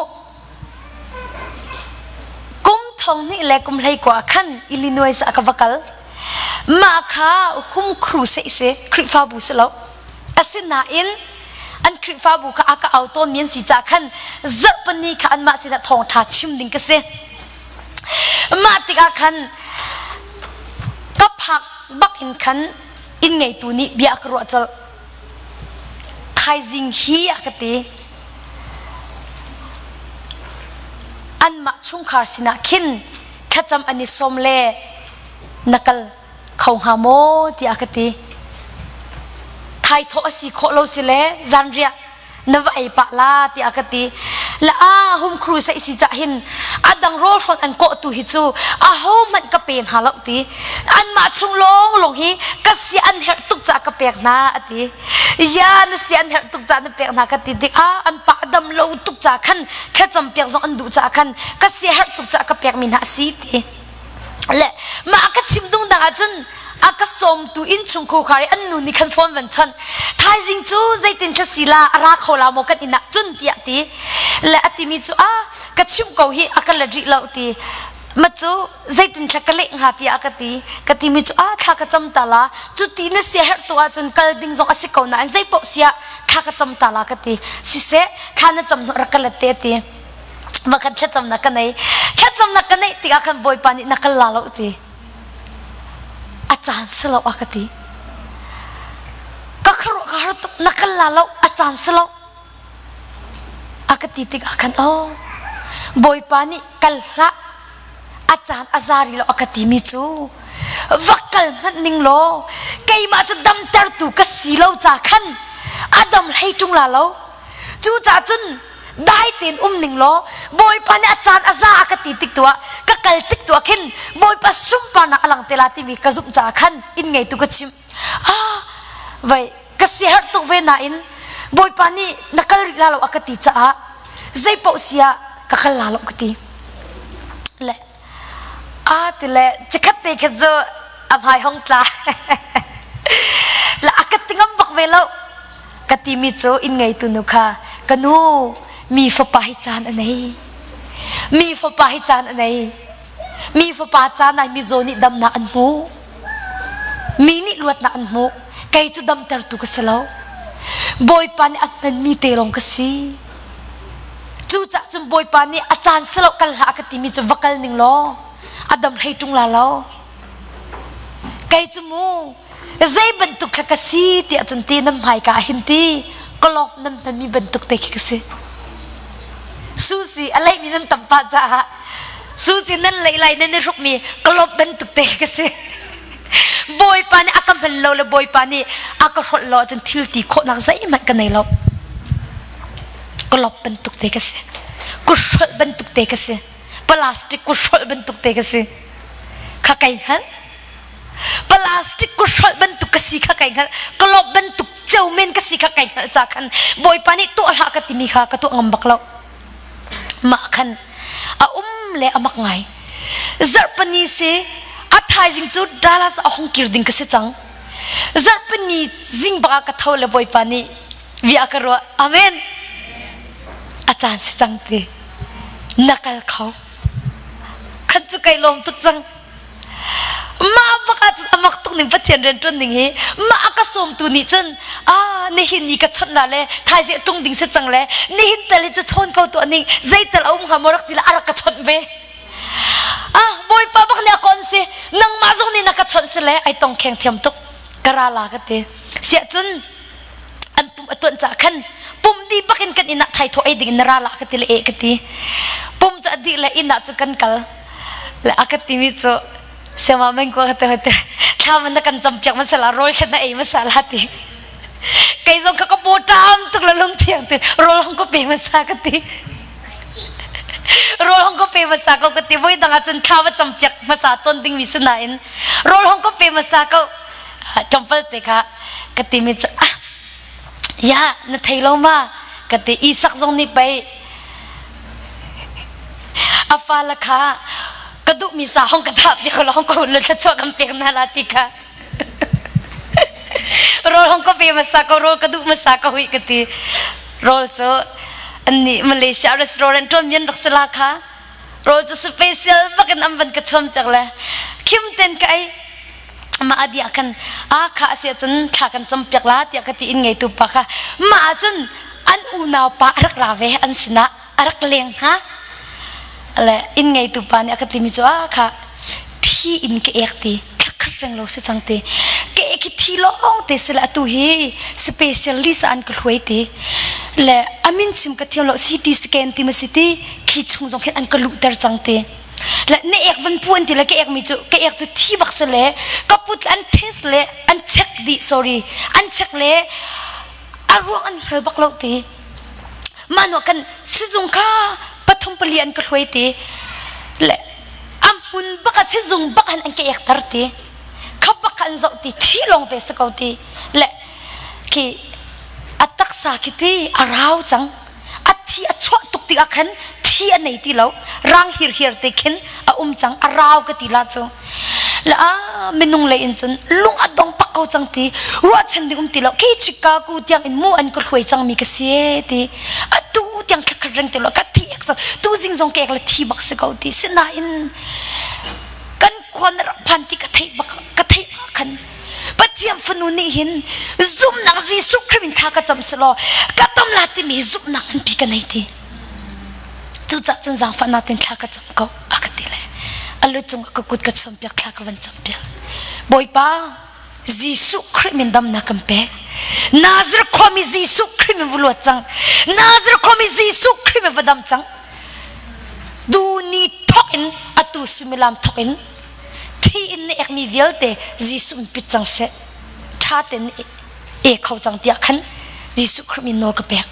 Kum thong hnih le kum 19 khan Illinois ah ka va kal. Mah kha hum khru se si Khrihfabu si lo. Asinain an Khrihfabu kha a ka au tawnmi an si caah khan zarhpini kha anmah sinah thawngṭha chim ding ka si. Mah tikah khan ka phak bak in khan inn ngeitu nih bia a ka ruah colh. Thaizing hi a ka ti. Anmah chungkhar sinah khin thlacam an i sawm le na kal kho hnga maw tiah a ka ti. Thaithawh a si khawh lo si le zanriah na va ei pah la tiah a ka ti. La a hum khru sai si cah hin a dang rawl hrawn an kawh tu hi cu a ho hmanh ka pe hna lo ti. Anmah chung lawng lawng hi ka si an herh tuk caah ka pek hna a ti. Ya na si an herh tuk caah na pek hna ka ti tik ah an pa dam lo tuk caah khan thlacam piak zong an duh caah khan ka si herh tuk caah ka pek mi hna a si ti. Le mah ka chim dung dang ahcun a ka sawmtu innchung khukhar i an nu nih khan phone van chawnh thaizing cu zeitin thla si la a ra kho la maw kan inn ah cun tiah ti le a timi cu a ka chimh ko hi a ka let rih lo ti ma cu zeitin thla ka leh hnga tiah a ka ti ka timi cu a thla ka cam ta la cu ti na sia herh tu ahcun kal ding zong a si ko nain zei paoh siah thla ka cam ta la ka ti siseh thla na cam hnu rak ka let te ti ma kan thlacamnak ka nei thlacamnak ka neih tikah khan bawipa nih na kal la lo ti a caan si lo a ka ti ka kharuah ka har tuk na kal la lo a caan si lo a ka ti tikah khan oh bawipa nih kal hlah a caan a za rih lo a ka timi cu va kal hmanh ning law keimah cu damtertu ka si lo ca khan a dam hlei ṭung la lo Cucaah cun dai tein um ning law Bawipa nih a caan a za a ka ti tik tu ah ka kal tik tu ah khin Bawipa sunparnak a lang te la timi ka zumh caah khan inn ngeitu ka chimh. Ah, vai ka siaherh tuk ve nain Bawipa nih na kal rih la lo a ka ti caah zei paoh si ah ka kal la lo ka ti. Le a ti le chikhat te khat cu a hmai hong tla. La a ka ti ngam bak ve lo. Ka timi cu inn ngeitu nu kha ka nu mi fapa hi caan a nei. Mi fapa hi caan a nei. Mi fapa caan ai mizaw nih damnak an hmu. Mi nih luatnak an hmu. Kei cu damtertu ka si lo. Bawipa nih a hmanmi te lawng ka si. Cucaah cun Bawipa nih a caan si lo kal hlah a ka timi cu va kal ning law a dam hlei ṭung la lo. Kei cu mu. Zei bantuk thla ka si tiah cun ti nan hmaika ah hin ti glove nan hmanmi bantuk te khi ka si. Susi a leihmi nan tam pah caah susi nan leih lai nan i hrukmi glove bantuk te khi ka si. Bawipa nih a ka hman lo le Bawipa nih a ka hrolh lo ahcun thil ti khawhnak zeihmanh ka nei lo. Glove bantuk te ka si. Kuthrolh bantuk te ka si. Plastic kuthrolh bantuk te ka si. Kha kai hngal. Plastic kuthrolh bantuk ka si kha kai hngalh. Glove bantuk ceu men ka si kha kai hngalh ca khan Bawipa nih tuah hlah ka timi kha ka tuah ngam bak lo. Mah khan a um le a mak ngai. Zarhpini si a thaizing cu Dallas a hung kir ding ka si cang. Zarhpini zing bak ah ka tho le Bawipa nih bia ka ruah. Amen. A caan si cang ti. Na kal kho. Khan cu kai lawm tuk cang. Mah bak ah cun a mak tuk ning Pathian rianṭuan ning hi mah a ka sawmtu nih cun ah nihin ni ka chawnh la le thaizing tlung ding si cang le nihin tal hi cu chawn ko tuah ning zeital a um hnga maw rak ti le a rak ka chawnh ve. Ah Bawipa bak nih a kon si nangmah zong nih na ka chawnh si le ai tong kheng thiam tuk ka ra la ka ti. Siah cun an pum a tuan caah khan pum dih bak in kan inn ah thaithawh ei ding in na ra la ka ti le eh ka ti. Pum cu a dih le inn ah cu kan kal le a ka timi cu siama meng ko ka te te thla man na kan cam piak masala rawl thlen na ei masala ti kei zong kha ka paw ṭam tuk le lung thiang tin rawl hong ko pe hmasa ka ti rawl hong ko pe hmasa ko ka ti voi dang ah cun thla va cam piak hmasa ton ding mi si nain rawl hong ko pe hmasa ko ṭampal te kha ka timi cu ah Ya, na thei lo ma? Ka ti. Isak zong nih pei a fale kha ka duhmi sa hong ka thah piak lo hong ko lu thluachuah kan pek hna la ti kha. Rawl hong ka pe hmasa ko rawl ka duh hmasa ko hui ka ti. Rawl cu annih Malaysia restaurant ṭuan mian rak si la kha. Rawl cu special bakin an van ka chom cak le khim ten ka ei. mah a diah khan a kha a si ahcun thla kan campiak la tiah ka ti inn ngeitu pa kha mah ahcun an unau pa a rak ra ve an sinah a rak leng hna le inn ngeitu pa nih a ka timi cu a kha thi in ka ek ti thlakhat reng lo si cang ti ka ek hi thi lawng te si le atu hi specialist an ka hluai ti le amin chim ka thiam lo CT scan ti ma si ti khi chung zong hin an ka luhter cang ti Le na ek van pu an ti le ka ek mi cu ka ek cu thi bak si le ka put an test le an check dih sorry an check le a ruang an hngal bak lo ti mah nu kan sizung kha pathum pali an ka hluai ti le a hmun bak a sizung bak an an ka ek tar ti kha bak an zoh ti thi lawng te si ko ti le khi a taksa khi ti a rau cang a thi a chuah tuk tikah khan thi a nei ti lo rang hirhiar te khin a um cang a rau ka ti la cu la a minung lei in cun lung a dong pak ko cang ti ruahchan ding um ti lo khi Chicago tiang in mu an ka hruai cang mi ka si ti atu tiang thlakhat reng ti lo ka thi ek so tu zing zong kek le thi bak si ko ti sinain kan khua na rak phan ti ka theih bak ka theih khan Pathian fanu nih hin zumhnak Jesuh Khrih min tha ka cam selaw ka tam la timi zumhnak nganpi ka nei ti. Cucaah cun zaangfahnak tin thla ka cam ko a ka ti le a lu cung ka kut ka chuan piak thla ka van cam piak. Bawipa Jesuh Khrih min damnak kan pek. Nazareth khuami Jesuh Khrih min va luat cang. Nazareth khuami Jesuh Khrih min va dam cang. Duni thok in atu suimilam thok in thi in na ekmi vialte Jesuh in pit cang seh ṭha tein e kho cang tiah khan Jesuh Khrih min nawl ka pek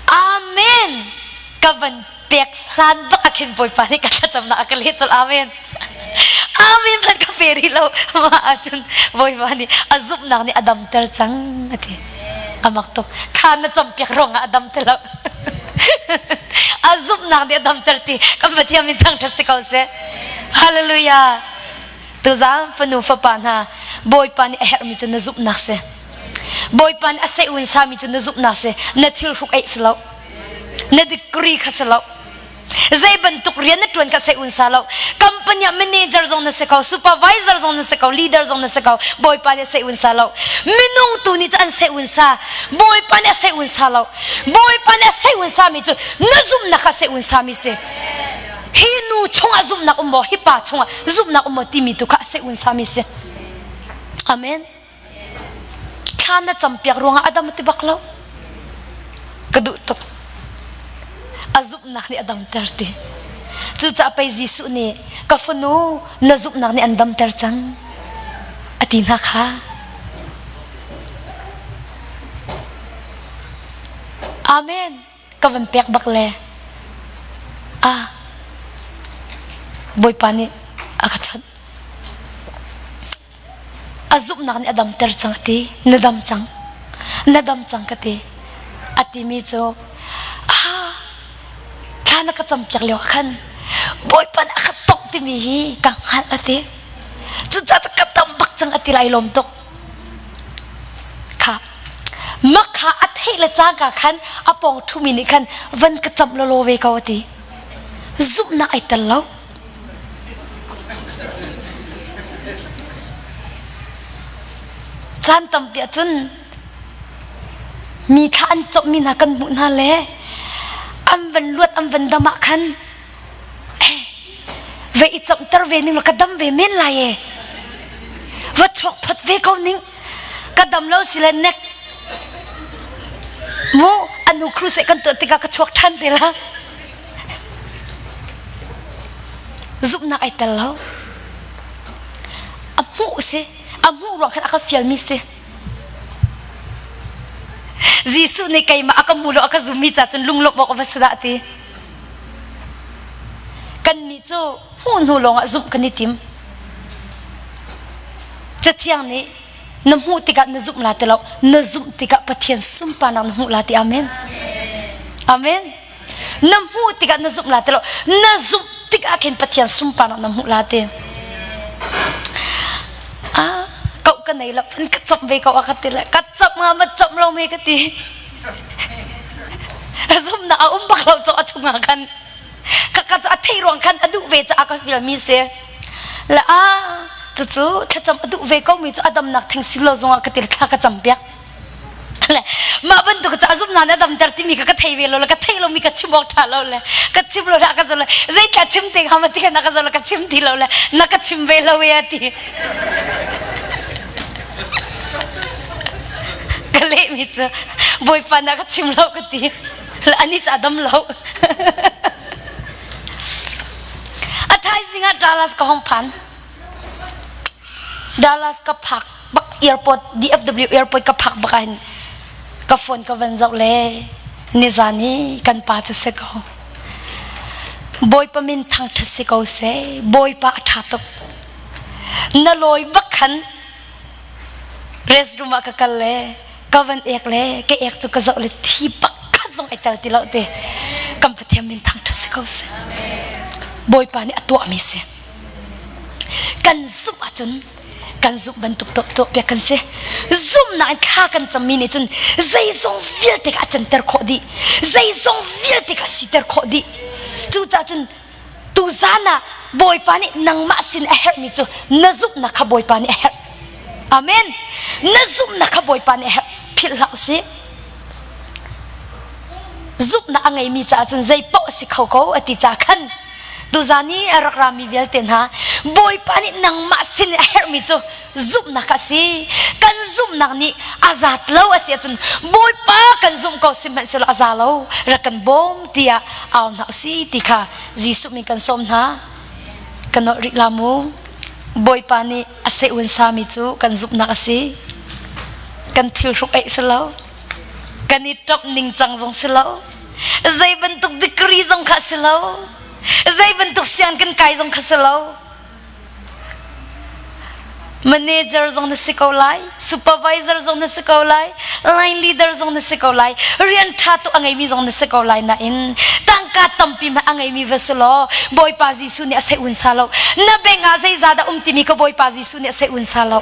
Amen ka van pek hlan bak ah khin Bawipa nih ka thlacamnak a ka leh colh Amen Amen hmanh ka pe rih lo mah ahcun Bawipa nih a zumhnak nih a damter cang a ti a mak tuk thla na campiak ruangah a dam ti lo a zumhnak nih a damter ti kan Pathian min thangṭhat si ko seh hallelujah tuzaan fanu fapa hna Bawipa nih a herhmi cu na zumhnak si Bawipa nih a seh-un sami cu na zumhnak si na thil hruk eih si lo na degree kha si lo zei bantuk rian na ṭuan kha sei un sa lo company ah manager zong na si ko supervisor zong na si ko leader zong na si ko bawipa nih sei un sa lo minung tu nih cu an sei un sa bawipa nih a sei un sa lo bawipa nih a sei un sa mi cu na zumhnak kha sei un sa mi si hi nu chungah zumhnak um maw hi pa chungah zumhnak um maw timi tu kha a sei un sa mi si. Amen. Thla na campiak ruangah a dam ti bak lo. Ka duh tuk. A zumhnak nih a damter ti. Cucaah pei Jesuh nih ka fanu na zumhnak nih an damter cang a ti hna kha. Amen. Ka van pek bak le ah Bawipa nih a ka chawnh. A zumhnak nih a damter cang a ti. Na dam cang. Na dam cang ka ti. A timi cu ah thla na ka campiak lio ah khan Bawipa nih a ka tongh timi hi ka hngalh a ti. Cucaah cu ka dam bak cang a ti lai lawm tuk. Kha makha a theih le cangka khan a pawng ṭhumi nih khan van ka camh lawlaw ve ko a ti. Zumhnak ai tel lo. Caan tampi ahcun mi thla an cawmhmi hna kan hmuh hna le an van luat an van dam ah khan ve i cawmhter ve ning law ka dam ve men lai e va chuak phot ve ko ning ka dam lo si le nek mu anu crusade kan tuah tikah ka chuak ṭhan te la zumhnak ai tel lo a hmuh si a hmuh ruang khan a ka fialmi si Jesuh nih keimah a ka hmu lo a ka zummi ca cun lunglawmh awk a va si dah ti Kannih cu hmuh hnu lawngah zumh kan i tim. Cathiang nih na hmuh tikah na zumh la ti lo, na zumh tikah Pathian sunparnak na hmuh la ti. Amen. Amen. Na hmuh tikah na zumh la ti lo, na zumh tikah khin Pathian sunparnak na hmuh la ti. Ah, kau ka nei lo, ka camh ve ko a ka ti le, ka camh nga ma camh lo me ka ti. Zumhnak a um bak lo cu a chungah khan ka cu a theih ruang khan a duh ve caah ka fialmi si le a cucu thlacam a duh ve ko mi cu a damnak theng si lo zongah ka til thla ka cam piak le mah bantuk cu a zumhnak na damter timi kha ka thei ve lo le ka theih lomi ka chim awk ṭha lo le ka chim lo le ka zo le zeithla chim te kha ma ti na ka zo le ka chim ti lo le na ka chim ve lo e a ti Ka lehmi cu Bawipa na ka chim lo ka ti. Ani ca dam lo. A thaizing ah Dallas ka hong phan. Dallas ka phak bak airport DFW airport ka phak bak ah hin ka phone ka van zoh le nizan i kan pa cu si ko. Bawipa min thangṭhat si ko seh. Bawipa a ṭha tuk. Na lawi bak khan restroom ah ka kal le ka van ek le ka ek cu ka zoh le thi pakhat zong ai tel ti lo te kan Pathian min thangṭhat si ko seh Bawipa nih a tuahmi si kan zumh ahcun kan zumh bantuk tuah tuah piak kan si zumhnak in thla kan cammi nih cun zeizong vialte kha a canter khawh dih zeizong vialte kha a siter khawh dih cucaah cun Tuzan ah Bawipa nih nangmah sin a herhmi cu na zumhnak kha Bawipa nih a herh. Amen. Na zumhnak kha Bawipa nih a herh. Philh hlah usih. Zumhnak a ngeimi caah cun zei paoh a si kho ko a ti ca khan tuzan i a rak rami vialte hna Bawipa nih nangmah sin a herhmi cu zumhnak a si. Kan zumhnak nih a zat lo a si ahcun Bawipa kan zumh ko sihmanhsehlaw a za lo rak kan bawm tiah au hna usih ti kha Jesuh min kan sawm hna. Kan nolh rih la mu. Bawipa nih a seh-un sami cu kan zumhnak a si. Kan thil hruk eih si lo. Kan i ṭamh ningcang zong si lo. Zei bantuk degree zong kha si lo. Zei bantuk siang kan kai zong kha si lo. Manager zong na si ko lai, supervisor zong na si ko lai, line leader zong na si ko lai, rian ṭha tuk a ngeimi zong na si ko lai nain tangka tampi hmanh a ngeimi va si law Bawipa Jesuh nih a seh un sa lo. Na beng ah zeizah dah um timi ka Bawipa Jesuh nih a seh un sa lo.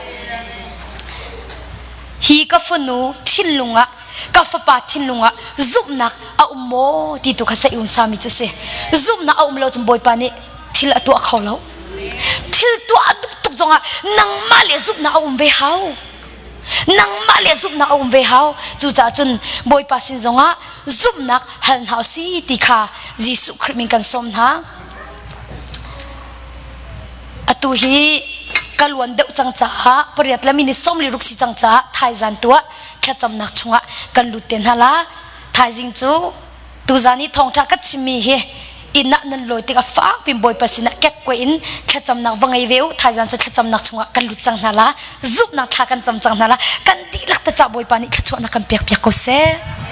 Hi ka fanu thinlung ah ka fapa thinlung ah zumhnak a um maw ti tu kha seh un sami cu si. Zumhnak a um lo cun Bawipa nih thil a tuah kho lo thil tuah a duh tuk zongah nangmah le zumhnak a um ve hau nangmah le zumhnak a um ve hau cucaah cun bawipa sin zongah zumhnak hal hna si ti kha Jesuh Khrih min kan sawm hna atu hi Ka luan deuh cang caah pariat le minute 46 si cang caah thaizan tu ah thlacamnak chungah kan lut te hna la. Thaizing cu tuzan i thawngṭha ka chimmi hi inn ah nan lawi tikah fakpi Bawipa sinah kekkuai in thlacamnak va ngei ve u. Thaizan cu thlacamnak chungah kan lut cang hna la. Zumhnak thla kan cam cang hna la. Kan dihlak te ca Bawipa nih thluachuahnak kan pek piak ko seh.